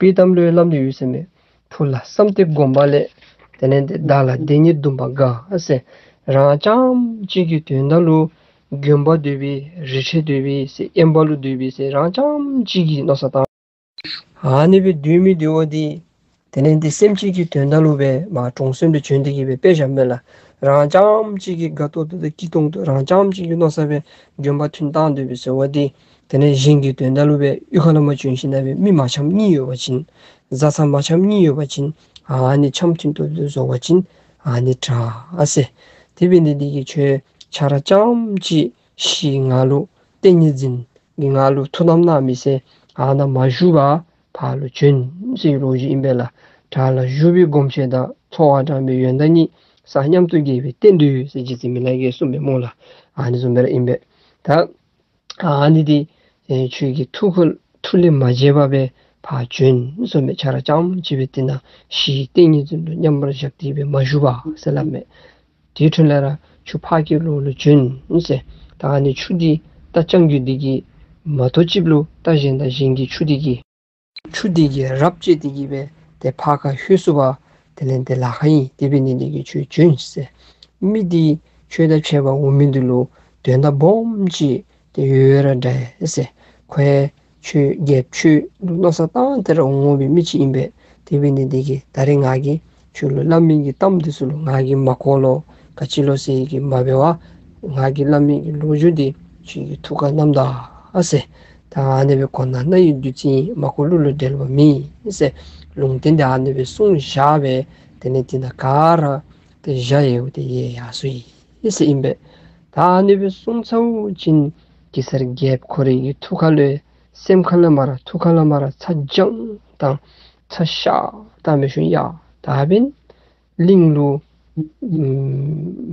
དཔྱེ་གཏམ་ལུ་ཡང་སླབ་ནི་ཡོད་ཟེར་མས། ཐུགས་ལ་བསམ་སྟེ་བསྒོམ་པ་ལས་དེ་ལས་ཏེ་བདག་ལ་དེ་ཉིད་འདུན་པ་དགའ་ཟེར། རང་རྐྱངམ་གཅིག་གི་དོན་དག་ལུ་དགོན་པ་སྡོད་པའི་རི་ཁྲོད་སྡོད་པའི་ཟེར་དབེན་པ་ལུ་སྡོད་པའི་ཟེར་རང་རྐྱངམ་གཅིག་གི་མནོ་བསམ་བཏང་། ཨ་ནི་སྦེ་སྡོད་མི་འདི་འོ་འདི་དེ་ལས་ཏེ་སེམས་ཅན་གྱི་དོན་དག་ལུ་སྦེ་མར་གྲོང་གསེབ་ལུ་བྱོན་ཏེ་གི་སྦེ་དཔེ་བཞག་མས་ལགས། རང་རྐྱངམ་གཅིག་གིས་དགའ་ཏོག་ཏོ་དང་སྐྱིད་ཏོང་ཏོ་རང་རྐྱངམ་གཅིག་གི་མནོ་བསམ་སྦེ་དགོན་པ་ཐུན་བཏང་སྡོད་པའི་ཟེར་བ་འདི་དེ་ལས་གཞན་གྱི་དོན་དག་ལུ་སྦེ་གཡུས་ཁ་ལུ་མར་བྱོན་ཞིནམ་ལས་སྦེ་མི་མ་འཆམ་གཉིས་ཡོད་པ་ཅིན་བཟའ་ཚང་མ་འཆམ་གཉིས་ཡོད་པ་ཅིན་ཨ་ནི་འཆམ་མཐུན་ཏོག་ཏོ་བཟོ་བ་ཅིན་ཨ་ནི་དྲག་ཟེར། དེ་འབད་ནི་འདི་གིས་ཁྱོད་ཁྱོད་ར་རྐྱངམ་གཅིག་ཤི་ང་ལུ་ཏེ་ངེས་འཛིན་གྱི་ང་ལུ་ཐུགས་དམ་གནང་མི་ཟེར་ཨ་ནཱ་མ་བཞུགས་པར་ཕར་ལུ་བྱོན་ཟེར་བའི་ལོ་རྒྱུས་ཨིན་པས་ལགས། བྲག་ལ་བཞུགས་པའི་སྒོམ་ཆེན་དང་། འཚོ་བ་དྲང་བའི་ཡོན་བདག་ཉིད། ས་མཉམ་དུ་རྒྱས་པའི་རྟེན་འདི་ཡོད་ཟེར་རྗེ་བཙུན་མི་ལ་གིས་གསུངས་པས་སྨོ་ལགས། ཨ་ནི་བཟུམ་སྦེ་ར་ཨིན་པས། ད་ཨ་ནི་འདི་ཨེ་ཁྱོད་ཀྱི་ཐུགས་ཁར་ཐུགས་ལས་མ་བརྗེད་པར་སྦེ་ཕར་བྱོན་གསུངས་མས། ཁྱོད་ར་རྐྱངམ་གཅིག་སྦེ་དེ་ནང་ཤི་ཏེ་ངེས་འཛིན་ལུ་མཉམ་པར་བཞག་སྟེ་སྦེ་མ་བཞུགས་པར་ཟེར་སླབ་མས། དེའི་འཕྲོ་ལས་ར་ཆུ་ཕར་གྱི་ལོགས་ལུ་བྱོན་ཟེར། ད་ཨ་ནི་ཆུ་འདི་རྟ་རྐྱང་རྒོད་འདི་གིས་མ་ཐོབ་ཅིག་ལུ་རྟ་གཞན་དང་གཞན་གྱི་ཆུ་འདི་གིས་ཆུ་འདི་གིས་རབ་བཅད་དེ་གི་སྦེ་ཏེ་ཕར་ཁར་ལྷོད་ཚུགས་པར་དེ་ལས་ཏེ་ལཱ་ཁག་ཨིན། དེ་འབད་ནི་འདི་གིས་ཁྱོད་བྱོན་ཟེར། མི་འདི་ཁྱོད་དང་ཕྱད་པར་འོང་མི་འདི་ལུ་དོན་དག་སྦོམ་ཅིག་ཏེ་ཡོད་ར་འདྲ་ཟེར། ཁོ་ཡང་ཁྱོད་རྒྱལཔོ་ཁྱོད་ལུ་མནོ་བསམ་བཏང་སྟེ་ར་འོང་འོང་པའི་མི་ཅིག་ཨིན་པས། དེ་འབད་ནི་འདི་གིས་ད་རིས་ང་གིས་ཁྱོད་ལུ་སླབ་མི་གི་གཏམ་འདི་ཚུ་ལུ་ང་གིས་མ་གོ་ལོ་ག་ཅི་ལོ་ཟེར་གྱི་མ་འབད་བར་ང་གིས་སླབ་མི་གི་ལོ་རྒྱུས་འདི་ཁྱོད་ཀྱི་ཐུགས་ཁར་བསྣམས་ད་ཟེར། ད་ཨ་ནི་སྦེ་གོ་ན་རྣ་ཡི་བདུད་རྩི་ཡིན། མ་གོ་གླུ་ལུ་འགྲེལ་བ་མེད་ཟེར། ལུང་བསྟན་འདི་ཨ་ནི་སྦེ་གསུངས་བཞག་སྦེ་དེ་ལས་དེ་ནང་ག་ར་ཏེ་བཞག་ཡོད་དེ་ཡལ་ཡར་སོ་ཡི་ཟེར་ཨིན་པས། ད་ཨ་ནི་སྦེ་གསུངས་ཚརཝ་ཅིག་གེ་སར་རྒྱལཔོ་ཁོ་རའི་གི་ཐུགས་ཁ་ལུ་སེམས་ཁ་ལས་མར་ཐུགས་ཁ་ལས་མར་ཚ་གྱང་དང་ཚ་ཤ་དང་མེ་ཤུན་ཡ་ད་འབདན་གླིང་ལུ་ཨམ་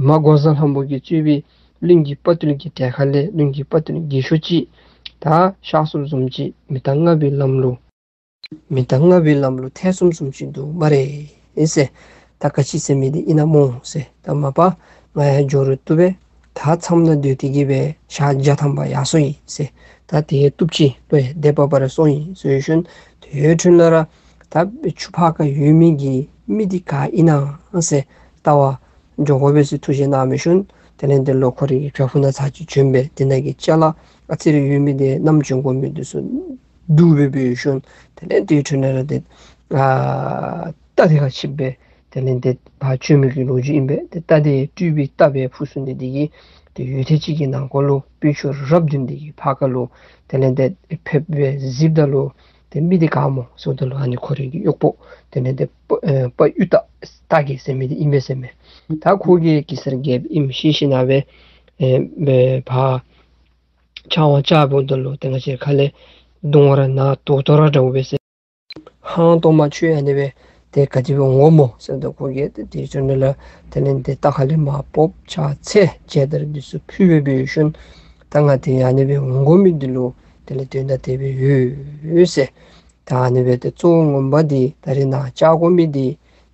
མ་འགོག་བཟའ་ལྷ་མོ་གིས་གཙོས་པའི་གླིང་གི་དཔའ་བརྟུལ་གྱི་གྲལ་ཁ་ལས་གླིང་གི་དཔའ་བརྟུལ་རྒས་ཤོས་ཅིག་ད་གཤགས་སོཔ་བཟུམ་ཅིག་མི་རྟག་ལྔ་པའི་ལམ་ལུ་མི་རྟག་ལྔ་པའི་ལམ་ལུ་ཐལ་སོངམ་བཟུམ་ཅིག་འདུག་སྨ་རེ་ཟེར། ད་ག་ཅི་ཟེར་མི་འདི་ཨིན་ན་སྨོ་ཟེར། ད་མ་པ་ང་ཡང་འགྱོ་རུང་བཏུབ་པས། ད་མཚམས་ནང་སྡོད་དེ་གི་སྦེ་ཞག་བརྒྱ་ཐམ་པ་ཡར་སོ་ཡི་ཟེར། ད་དེ་ཡང་བཏུབ་ཅི་ལོ་ཡ་དེ་བ་བ་ར་སོང་ཡི་ཟེར་ཞིནམ་དེའི་འཕྲོ་ལས་ར་ད་ཆུ་ཕར་ཁར་ཡོད་མི་གི་མི་འདི་ག་ཨིན་ན་ཟེར་བལྟ་བར་འགྱོ་དགོ་པས་ཟེར་ཐུགས་བཞེད་གནང་མི་ཤུལ་དེ་ལས་དེ་ལོག་ཁོ་རའི་གི་བྱག་ཕུག་ནང་ཚར་གཅིག་བྱོན་སྦེ་དེ་ནང་གི་ཅ་ལ་ཨ་ཙི་རེ་ཡོད་མི་དེ་བསྣམས་བྱོན་དགོ་མི་འདི་ཚུ་བསྡུ་སྦེ་འབད་ཞིནམ་དེ་ལས་དེའི་འཕྲོ་ལས་ར་དེ་ཨ་རྟ་དེ་ཁར་ཆིབས་སྦེ་དེ་ལས་དེ་ཕར་བྱོན་མི་གི་ལོ་རྒྱུས་ཨིན་པས། དེ་རྟ་དེ་སྤྲུལ་པའི་རྟ་སྦེ་ཕུགས་སུ་ནི་དེ་གིས་དེ་ཡུད་ཐེངས་གཅིག་གི་ནང་འཁོད་ལུ་དཔོན་ཆ་རབ་བདུན་དེ་གིས་ཕར་ཁ་ལུ་དེ་ལས་དེ་ཕེབས་སྦེ་གཟིགསཔ་ད་ལུ་དེ་མི་དེ་ག་སྨོ་ཟེརཝ་ད་ལུ་ཨ་ནི་ཁོ་རའི་གི་གཡོག་པོ་དེ་ལས་དེ་དཔའ་ཨེ་དཔའ་གཡུ་སྟག་སྟག་རྒྱས་ཟེར་མི་དེ་ཨིན་པས་ཟེར་མས། ད་ཁོ་གིས་གེ་སར་རྒྱལཔོ་ཨིནམ་ཤེས་ཞིནམ་སྦེ་ཨེ་སྦེ་ཕར་ཕྱག་དབང་བཅརཝ་ད་ལུ་དེ་ང་བཅས་ཁ་ལས་ གདོང་ར་ནག་ཏོག་ཏོ་ར་འདྲཝ་སྦེ་ཟེར། ཧང་སྟོང་མ་ཁྱོད་ཨ་ནི་སྦེ་ཏེ་ག་དེ་སྦེ་འོང་མོ་ཟེརཝ་ད་ཁོ་གིས་ཏེ་དེ་ཚུ་ནང་ལས་དེ་ལས་ཏེ་རྟ་ཁ་ལས་མར་བབས་ཕྱག་འཚལ་མཇལ་དར་འདི་ཚུ་ཕུལ་སྦེ་འབད་ཞིནམ་ད་ང་ཏེ་ཨ་ནི་སྦེ་འོང་དགོ་མི་འདི་ལུ་དེ་ལས་དོན་དག་དེ་སྦེ་ཡོད་ཟེར། ད་ཨ་ནི་སྦེ་ཏེ་གཙོ་བོ་ངོ་མ་འདི་ད་རིས་ནཱ་བཅར་དགོ་མི་འདི་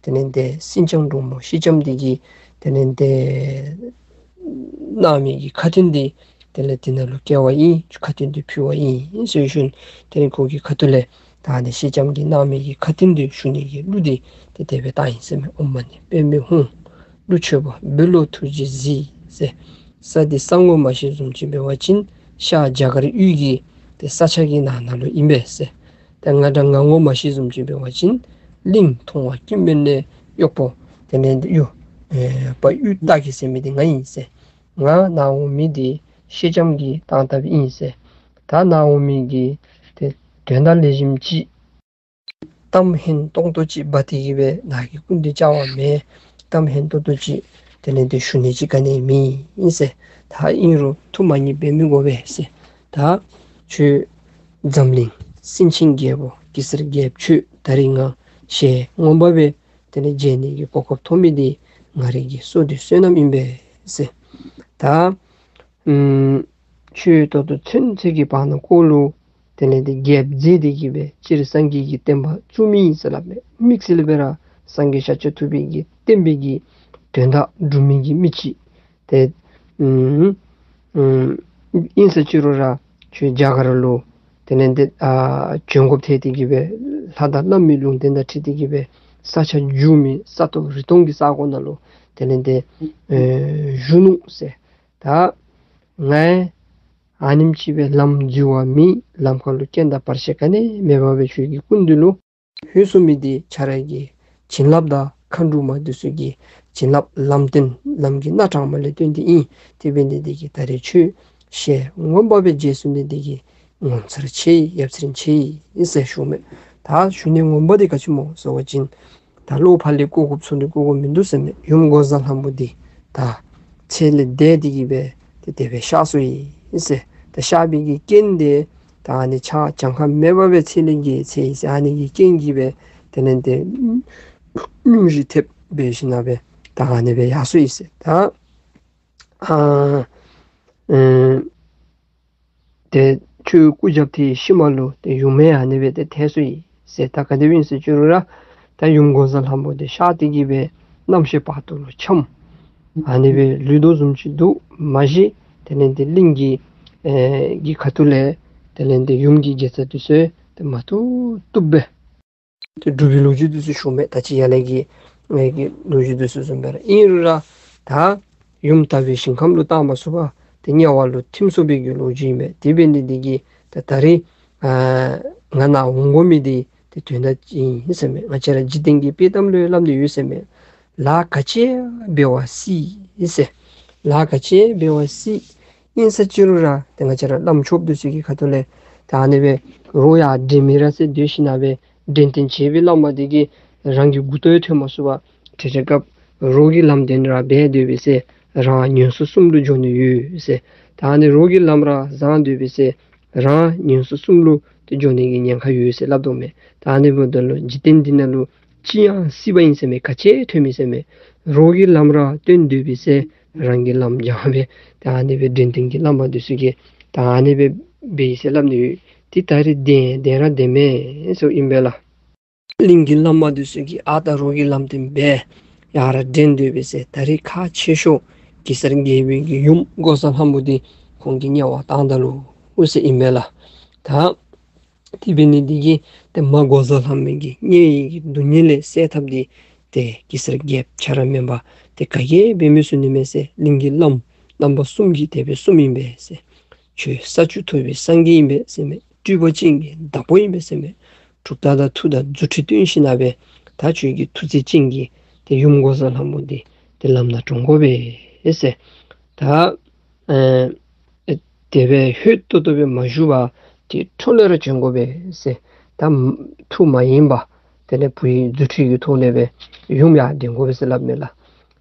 དེ་ལས་ཏེ་སེང་ལྕམ་འབྲུག་མོ་ཤེལ་ལྕམ་འདི་གིས་དེ་ལས་ཏེ་གནང་མི་གི་ཁ་ཏོན་འདི་དེ་ལས་དེ་ནང་ལུ་བཀལ་བ་ཨིན། ཁ་ཏོན་འདི་ཕུལ་བ་ཨིན་ཟེར་ཞིནམ་དེ་ལས་ཁོ་གི་ཁ་ཐུག་ལས་ད་ཨ་ནི་ཤེལ་ལྕམ་གྱིས་གནང་མི་གི་ཁ་ཏོན་འདི་ཞུ་ནི་གི་གླུ་འདི་ཏེ་དེ་སྦེ་བཏང་ཡི་ཟེར་མས། ཨོཾ་མ་ཎི་པདྨེ་ཧཱུྃ། གླུ་མཆོད་པ་འབུལ་ལོ་ཐུགས་རྗེས་གཟིགས་ཟེར། ས་འདི་ས་ངོ་མ་ཤེས་བཟུམ་ཅིག་འབད་བ་ཅིན་ཤར་རྒྱ་གར་ཡུལ་གྱི་ཏེ་ས་ཆ་གི་ནང་ན་ལུ་ཨིན་པས་ཟེར། ད་ང་འདྲ་ང་ངོ་མ་ཤེས་བཟུམ་ཅིག་འབད་བ་ཅིན་གླིང་མཐོང་བ་ཀུན་དཔོན་ནས་གཡོག་པོ་དེ་ལས་ཏེ་གཡུ་ཨེ་པ་གཡུ་སྟག་གི་ཟེར་མི་འདི་ང་ཨིན་ཟེར། ང་ནཱ་འོང་མི་འདི་ཤེལ་ལྕམ་གྱིས་བཏང་བཏངམ་ཨིན་ཟེར། ད་ནཱ་འོང་མི་གི་ཏེ་དོན་དག་ལེགས་ཤོམ་ཅིག་གཏམ་སྙན་ཏོང་ཏོ་ཅིག་འབག་སྟེ་གི་སྦེ་ནཱ་གི་སྐུ་མདུན་བཅར་བ་མེན། གཏམ་སྙན་ཏོང་ཏོ་ཅིག་དེ་ལས་ཏེ་ཞུ་ནི་ཅིག་ག་ནི་མེད་ཨིན་ཟེར། ད་ཨིན་རུང་ཐུགས་མ་མཉེས་པར་མི་དགོ་པས་ཟེར། ད་ཁྱོད་འཛམ་གླིང་སེང་ཆེན་རྒྱལ་པོ་གེ་སར་རྒྱལཔོ་ཁྱོད་ད་རིས་ང་ཞལ་མངོན་པ་སྦེ་དེ་ལས་མཇལ་ནི་གི་གོ་སྐབས་ཐོབ་མི་འདི་ང་རའི་གི་བསོད་བདེ་བསོད་ནམས་ཨིན་པས་ཟེར། ད་ཨམ་ཁྱོད་ད་ལྟོ་ཚུན་ཚོད་ཀྱི་བར་ན་ཀོ་ལུ་དེ་ལས་ཏེ་རྒྱལཔོ་མཛད་དེ་གི་སྦེ་སྤྱིར་སངས་རྒྱས་ཀྱི་བསྟན་པ་བཙུགས་མི་ཨིན་ཟེར་སླབ་མས། དམིགས་བསལ་སྦེ་ར་སངས་རྒྱས་ཤཱཀྱ་ཐུབ་པའི་གི་བསྟན་པའི་གི་དོན་དག་སྒྲུབ་མི་གི་མི་ཅིག་ཏེ་ཨམ་ཨམ་ཨིན་ཟེར་ཅི་རུང་ར་ཁྱོད་རྒྱ་གར་ལུ་དེ་ལས་ཏེ་ཨ་བྱོན་དགོཔ་ཐལ་ཏེ་གི་སྦེ་ལྷ་དང་བླ་མའི་ལུང་བསྟན་དང་འཁྲིལ་ཏེ་གི་སྦེ་ས་ཆ་འགྱུར་མེད་ས་སྟོང་རི་སྟོང་གི་ས་གོ་ནང་ལུ་དེ་ལས་ཏེ་ཨེ་བཞུགས་ནུག་ཟེར། ད་ང་ཨ་ནེམ་ཅིག་སྦེ་ལམ་འཛོལ་བ་མེད། ལམ་ཁ་ལུ་རྐྱེན་དང་བར་ཆད་ག་ནི་མེད་པར་སྦེ་ཁྱོད་ཀྱི་སྐུ་མདུན་ལུ་ལྷོད་སོང་མི་འདི་ཁྱོད་ར་གི་བྱིན་རླབས་དང་མཁའ་འགྲོ་མ་འདི་ཚུ་གི་བྱིན་རླབས་ལམ་སྟོན་ལམ་གྱི་སྣ་དྲངས་མ་ལས་བརྟེན་ཏེ་ཨིན། དེ་འབད་ནི་འདི་གིས་ད་རིས་ཁྱོད་ཞལ་མངོན་པ་སྦེ་མཇལ་ཚུགས་ནི་འདི་གིས་ངོ་མཚར་ཆེ་ཡི་ཡབ་སྲས་ཆེ་ཡི་ཟེར་ཞུཝ་མས། ད་ཞུ་ནི་ངོ་མ་འདི་ག་ཅི་སྨོ་ཟེར་བ་ཅིན་ད་བློ་ཕར་ལས་བཀོ་དགོཔ་ཚུར་ལས་བཀོ་དགོཔ་མིན་འདུག་ཟེར་མས། ཡུམ་འགོག་བཟའ་ལྷ་མོ་འདི་ད་ཚེ་ལས་འདས་ཏེ་གི་སྦེ་ཏེ་དེ་སྦེ་གཤགས་སོ་ཡི་ཟེར། ད་གཤགས་པའི་གི་རྐྱེན་འདི་ད་ཨ་ནི་ཕྱག་གྱངས་ཁ་མེད་པ་སྦེ་ཚེ་ལས་འགལ་ཚར་ཡི་ཟེར། ཨ་ནི་གི་རྐྱེན་གྱིས་སྦེ་དེ་ལས་ཏེ་སྙུང་གཞི་ཐེབས་སྦེ་ཞིནམ་ལས་ད་ཨ་ནི་སྦེ་ཡར་སོ་ཡི་ཟེར། ད་ཨ་ཨེ་ཏེ་ཁྱོད་སྐུ་རྒྱབ་ཏེ་ཤུལ་མ་ལུ་ཏེ་ཡུམ་ཡང་ཨ་ནི་སྦེ་ཏེ་ཐལ་སོ་ཡི་ཟེར། ད་ག་དེ་སྦེ་ཨིན་ཟེར་ཅི་རུང་ར་ད་ཡུམ་འགོག་བཟའ་ལྷ་མོ་འདི་གཤགས་ཏེ་གི་སྦེ་རྣམ་ཤེས་བར་དོ་ལུ་འཁྱམས། ཨ་ནི་སྦེ་ལུས་དོ་བཟུམ་ཅིག་འདུག་མ་གཞི་དེ་ལས་ཏེ་གླིང་གི་ཨེ་གི་ཁ་ཐུག་ལས་དེ་ལས་ཏེ་ཡུམ་གྱི་དགེ་རྩ་འདི་ཚུ་ཏེ་མ་བཏུབ་བཏུབ་སྦེ་ཏེ་སྒྲུབ་པའི་ལོ་རྒྱུས་འདི་ཚུ་ཞུཝ་མས། ད་ཅི་ཡར་ལས་ཀྱི་ངེ་གི་ལོ་རྒྱུས་འདི་ཚུ་བཟུམ་སྦེ་ར། ཨིན་རུང་ར་ད་ཡུམ་དག་པའི་ཞིང་ཁམས་ལུ་བཏང་མ་ཚུགས་པར་ཏེ་དམྱལ་བ་ལུ་ཐིམ་སོང་བའི་གི་ལོ་རྒྱུས་ཨིན་པས། དེ་འབད་ནི་འདི་གིས་ད་ད་རིས་ཨ་ང་ནཱ་འོང་དགོ་མི་འདི་ཏེ་དོན་དག་ཅིག་ཨིན་ཟེར་མས། ང་བཅས་ར་འཇིག་རྟེན་གྱི་དཔེ་གཏམ་ལུ་སླབ་ནི་ཡོད་ཟེར་མས། ལཱ་ག་ཅི་འབད་བ་སྲིད་ཟེར། ལཱ་ག་ཅི་འབད་བ་སྲིད། ཨིན་ཟེར་ཅི་རུང་ར་ཏེ་ང་བཅས་ར་བླམ་ཆོསཔ་འདི་ཚུ་གི་ཁ་ཐུག་ལས་ད་ཨ་ནི་སྦེ་རོགས་ཡང་འདྲེན་མི་ར་ཟེར་སྡོད་ཞིནམ་ལས་འདྲེན་སྟོན་བྱེད་པའི་བླ་མ་འདི་གིས་རང་གི་མགུ་ཏོ་ཡང་ཐོན་མ་ཚུགས་པར་ཏེ་དེ་སྐབས་རོགས་ཀྱི་ལམ་སྟོན་ར་འབད་སྡོད་པས་ཟེར། རང་ངན་སོང་གསུམ་ལུ་འགྱོ་ནི་ཡོད་ཟེར། ད་ཨ་ནི་རོགས་ཀྱི་ལམ་ར་བཟང་སྡོད་པས་ཟེར། རང་ངན་སོང་གསུམ་ལུ་ཏེ་འགྱོ་ནི་གི་ཉེན་ཁ་ཡོད་ཟེར་སླབ་དོ་མས། ད་ཨ་ནི་འབདཝ་ད་ལུ་འཇིག་རྟེན་འདི་ནང་ལུ་ཅི་ཡང་སྲིད་པ་ཨིན་ཟེར་མས། ག་ཅི་ཐོན་མི་ཟེར་མས། རོགས་ཀྱི་ལམ་ར་སྟོན་སྡོད་པས་ཟེར། རང་གི་ལམ་འགྱངས་སྦེ་ད་ཨ་ནི་སྦེ་འདྲེན་སྟོན་གྱི་བླ་མ་འདི་ཚུ་གིས་ད་ཨ་ནི་སྦེ་འབད་ཡི་ཟེར་སླབ་ནི་ཡོད། ཏེ་ད་རིས་བདེན་བདེན་ར་བདེན་མས་ཟེར་ཨིན་པས་ལགས། གླིང་གི་བླ་མ་འདི་ཚུ་གིས་ཨ་རྟག་རོགས་ཀྱི་ལམ་སྟོན་འབད་ཡར་འདྲེན་སྡོད་པས་ཟེར། ད་རིས་ཁག་ཆེ་ཤོས་གེ་སར་རྒྱལ་པོའི་གི་ཡུམ་འགོག་བཟའ་ལྷ་མོ་འདི་ཁོང་གིས་དམྱལ་བ་བཏང་ད་ནུག་ཟེར་ཨིན་པས་ལགས། ད་དེ་འབད་ནི་འདི་གིས་ཏེ་མ་འགོག་བཟའ་ལྷ་མོ་གི་དམྱལ་བའི་གི་སྡུག་བསྔལ་ལས་སེལ་ཐབས་འདི་ཏེ་གེ་སར་རྒྱལཔོ་ཁྱོད་ར་མེན་པར་ཏེ་ག་གིས་འབད་མི་ཚུགས་ནི་མས་ཟེར། གླིང་གི་བླམ་རྣམ་པ་གསུམ་གྱིས་དེ་སྦེ་གསུངམ་ཨིན་པས་ཟེར། ཁྱོད་ས་བཅུ་ཐུབ་པའི་སངས་རྒྱས་ཨིན་པས་ཟེར་མས། སྤྲུལ་པ་ཅན་གྱི་བདག་པོ་ཨིན་པས་ཟེར་མས། གྲུབ་རྟགས་དང་མཐུ་དང་རྫུ་འཕྲུལ་སྟོན་ཞིནམ་ལས་ད་ཁྱོད་ཀྱི་མཐུ་རྩལ་ཅན་གྱིས་ཏེ་ཡུམ་འགོག་བཟའ་ལྷ་མོ་འདི་ཏེ་ལམ་སྣ་དྲོངས་དགོ་པས་ཟེར། ད་ཨེ་དེ་སྦེ་ལྷོད་ཏོག་ཏོ་སྦེ་མ་བཞུགས་པར་ཏེ་འཕྲོ་ལས་ར་བྱོན་དགོ་པས་ཟེར། ད་མཐུ་མ་ཡིན་པ་དེ་ལས་བུའི་རྫུ་འཕྲུལ་གྱི་ཐོག་ལས་སྦེ་ཡུམ་ཡར་འདྲེན་དགོ་པས་ཟེར་སླབ་མས་ལགས།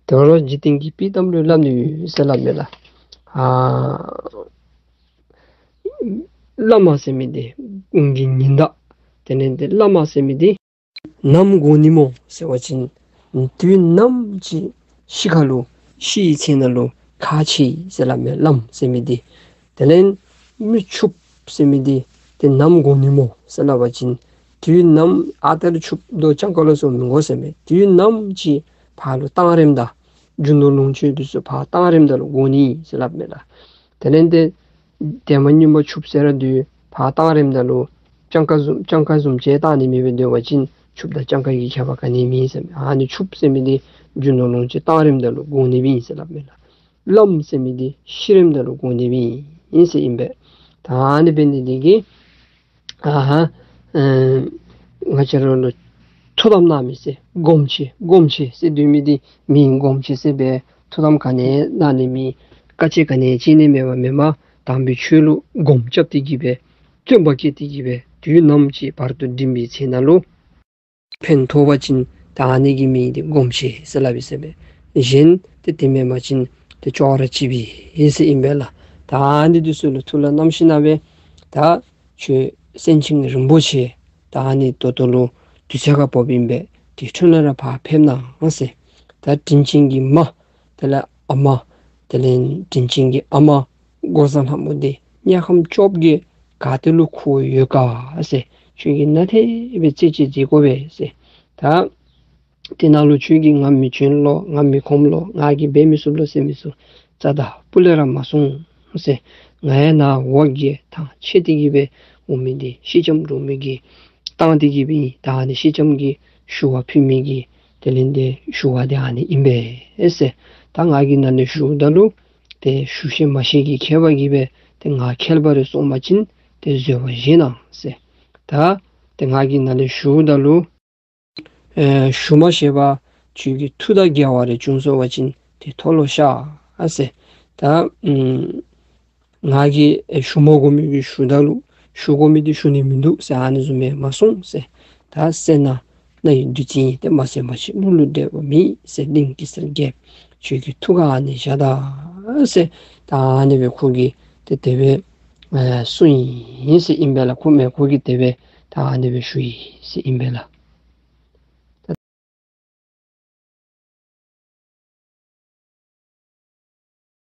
དོ་རུང་འཇིག་རྟེན་གྱི་དཔེ་གཏམ་ལུ་སླབ་ནི་ཡོད་ཟེར་སླབ་མས་ལགས། ཨ་ བླ་མ་ཟེར་མི་འདི་དགུང་གི་ཉི་ཟླ། དེ་ལས་འདི་བླ་མ་ཟེར་མི་འདི་ནམ་དགོ་ནི་སྨོ་ཟེར་བ་ཅིན་དུས་ནམ་ཅིག་ཤི་ཁ་ལུ་ཤི་ཡི་ཚེ་ན་ལུ་ཁག་ཆེ་ཟེར་སླབ་མས་བླམ་ཟེར་མི་འདི། དེ་ལས་མི་ཕྱུགཔོ་ཟེར་མི་འདི་ཏེ་ནམ་དགོ་ནི་སྨོ་ཟེར་སླབ་པ་ཅིན་དུས་ནམ་ཨ་རྟག་ར་ཕྱུགཔོ་དོ་སྤྱང་ཀ་ལོག་སོང་མི་དགོ་ཟེར་མས། དུས་ནམ་ཅིག་ཕར་ལུ་གཏང་རནམ་ད་རྒྱུ་ནོར་ལོངས་སྤྱོད་འདི་ཚུ་ཕར་གཏང་རནམ་ད་ལུ་དགོ་ནི་ཟེར་སླབ་མས་ལགས། དེ་ལས་འདི་དེ་མ་ཉིན་མ་ཕྱུགཔོ་ཟེར་ར་དུས་ཕར་གཏང་རནམ་ད་ལུ་སྤྱང་ཀ་བཟུམ་སྤྱང་ཀ་བཟུམ་ཅིག་གཏང་ནི་མེད་པར་སྡོད་པ་ཅིན་ཕྱུགཔོ་དང་སྤྱང་ཀ་གི་ཁྱད་པར་ག་ནི་མེད་ཟེར་མས། ཨ་ནི་ཕྱུགཔོ་ཟེར་མི་འདི་རྒྱུ་ནོར་ལོངས་སྤྱོད་གཏང་རནམ་ད་ལུ་དགོ་ནི་ཨིན་ཟེར་སླབ་མས་ལགས། བླམ་ཟེར་མི་འདི་ཤི་རནམ་ད་ལུ་དགོ་ནི་ཨིན་ཟེར་ཨིན་པས། ད་ཨ་ནི་འབད་ནི་འདི་གིས་ཨ་ཧ་ཨེ་ང་བཅས་ར་ལུ་ཐུགས་དམ་གནང་མི་ཟེར་སྒོམ་ཆེན་སྒོམ་ཆེན་ཟེར་སྡོད་མི་འདི་མི་སྒོམ་ཆེན་ཟེར་སྦེ་ཐུགས་དམ་ག་ནི་གནང་ནི་མེད། དཀའ་སྤྱད་ག་ནི་སྤྱད་ནི་མེད་པར་མེན་པར་དམ་པའི་ཆོས་ལུ་སྒོམ་རྐྱབ་སྟེ་གི་སྦེ་བརྩོན་པ་བསྐྱེད་དེ་གི་སྦེ་དུས་ནམ་ཅིག་བར་དུ་འགྲིམ་པའི་ཚེ་ན་ལུ་ཕན་ཐོགས་པ་ཅིན་ད་ཨ་ནི་གི་མིང་འདི་སྒོམ་ཆེན་ཟེར་སླབ་ཨིན་ཟེར་མས། གཞན་ཏེ་དེ་མེན་པ་ཅིན་ཏེ་ཅོག་ར་གཅིགཔ་ཨིན་ཟེར་ཨིན་པས་ལགས། ད་ཨ་ནི་འདི་ཚུ་ལུ་ཐུགས་ལ་བསྣམས་ཞིནམ་ལས་ད་ཁྱོད་སེང་ཆེན་རིན་པོ་ཆེ་ད་ཨ་ནི་ད་ལྟོ་ལུ་དུས་ཚོད་ཁར་བབས་ཨིན་པས། དེ་འཕྲོ་ལས་ར་ཕར་ཕེབས་གནང་ཟེར། ད་དྲིན་ཅན་གྱི་མ་དེ་ལས་ཨ་མ་དེ་ལས་དྲིན་ཅན་གྱི་ཨ་མ་འགོག་བཟའ་ལྷ་མོ་འདི་དམྱལ་ཁམས་བཅོ་བརྒྱད་ག་ཏེ་ལུ་ཁུག་ཡོད་ག་ཟེར། ཁྱོད་ཀྱིས་གནམ་མེད་ས་མེད་རྩད་ཅིག་འཇལ་དགོ་པས་ཟེར། ད་དེ་ནང་ལུ་ཁྱོད་ཀྱིས་ང་མི་འབྱོན་ལོ་ང་མི་ཁོམ་ལོ་ང་གིས་འབད་མི་ཚུགས་ལོ་ཟེར་མི་ཚུ་རྩ་དང་སྤུ་ལས་ར་མ་གསུང་ཟེར། ང་ཡང་ནཱ་འོག་གི་ཐང་ཆད་དེ་གི་སྦེ་འོང་མི་འདི་སེང་ལྕམ་འབྲུག་མོ་གིས་བཏང་སྟེ་གི་སྦེ་ཨིན། ད་ཨ་ནི་སེང་ལྕམ་གྱི་ཞུ་བ་ཕུལ་མི་གི་དེ་ལས་འདི་ཞུ་བ་འདི་ཨ་ནི་ཨིན་པས་ཟེར། ད་ང་གིས་ནཱ་ལས་ཞུཝ་ད་ལུ་ཏེ་ཞུ་ཤེས་མ་ཤེས་ཀྱི་ཁྱད་པར་གྱིས་སྦེ་ཏེ་ང་མཁས་པ་རེ་སོང་པ་ཅིན་ཏེ་བཟོད་པ་བཞེས་གནང་ཟེར། ད་ཏེ་ང་གིས་ནཱ་ལས་ཞུཝ་ད་ལུ་ཨེ་ཞུ་མ་ཤེས་པར་ཁྱོད་ཀྱི་མཐུ་དང་འགལ་བ་རེ་བྱུང་སོང་པ་ཅིན་ཏེ་མཐོལ་ལོ་བཤགས་ཟེར། ད་ཨམ་ང་གིས་ཨེ་ཞུ་མ་དགོ་མི་གི་ཞུཝ་ད་ལུ་ཞུ་དགོ་མི་འདི་ཞུ་ནི་མིན་འདུག་ཟེར་ཨ་ནི་བཟུམ་སྦེ་མ་གསུང་ཟེར། ད་སེར་སྣ་སྣའི་བདུད་རྩི་ཡིན། དེ་མ་སེར་མ་ཕྱེ་ཀླུ་ལུ་འབྲལ་བ་མེད་ཟེར། གླིང་གེ་སར་རྒྱལཔོ་ཁྱོད་ཀྱི་ཐུགས་ཁར་ཨ་ནི་བཞག་ད་ཟེར། ད་ཨ་ནི་སྦེ་ཁོ་གིས་ཏེ་དེ་སྦེ་ཨེ་གསུངས་ཡི་ཟེར་ཨིན་པས་ལགས། ཁོ་མེན་ཁོ་གིས་དེ་སྦེ་ད་ཨ་ནི་སྦེ་ཞུ་ཡི་ཟེར་ཨིན་པས་ལགས།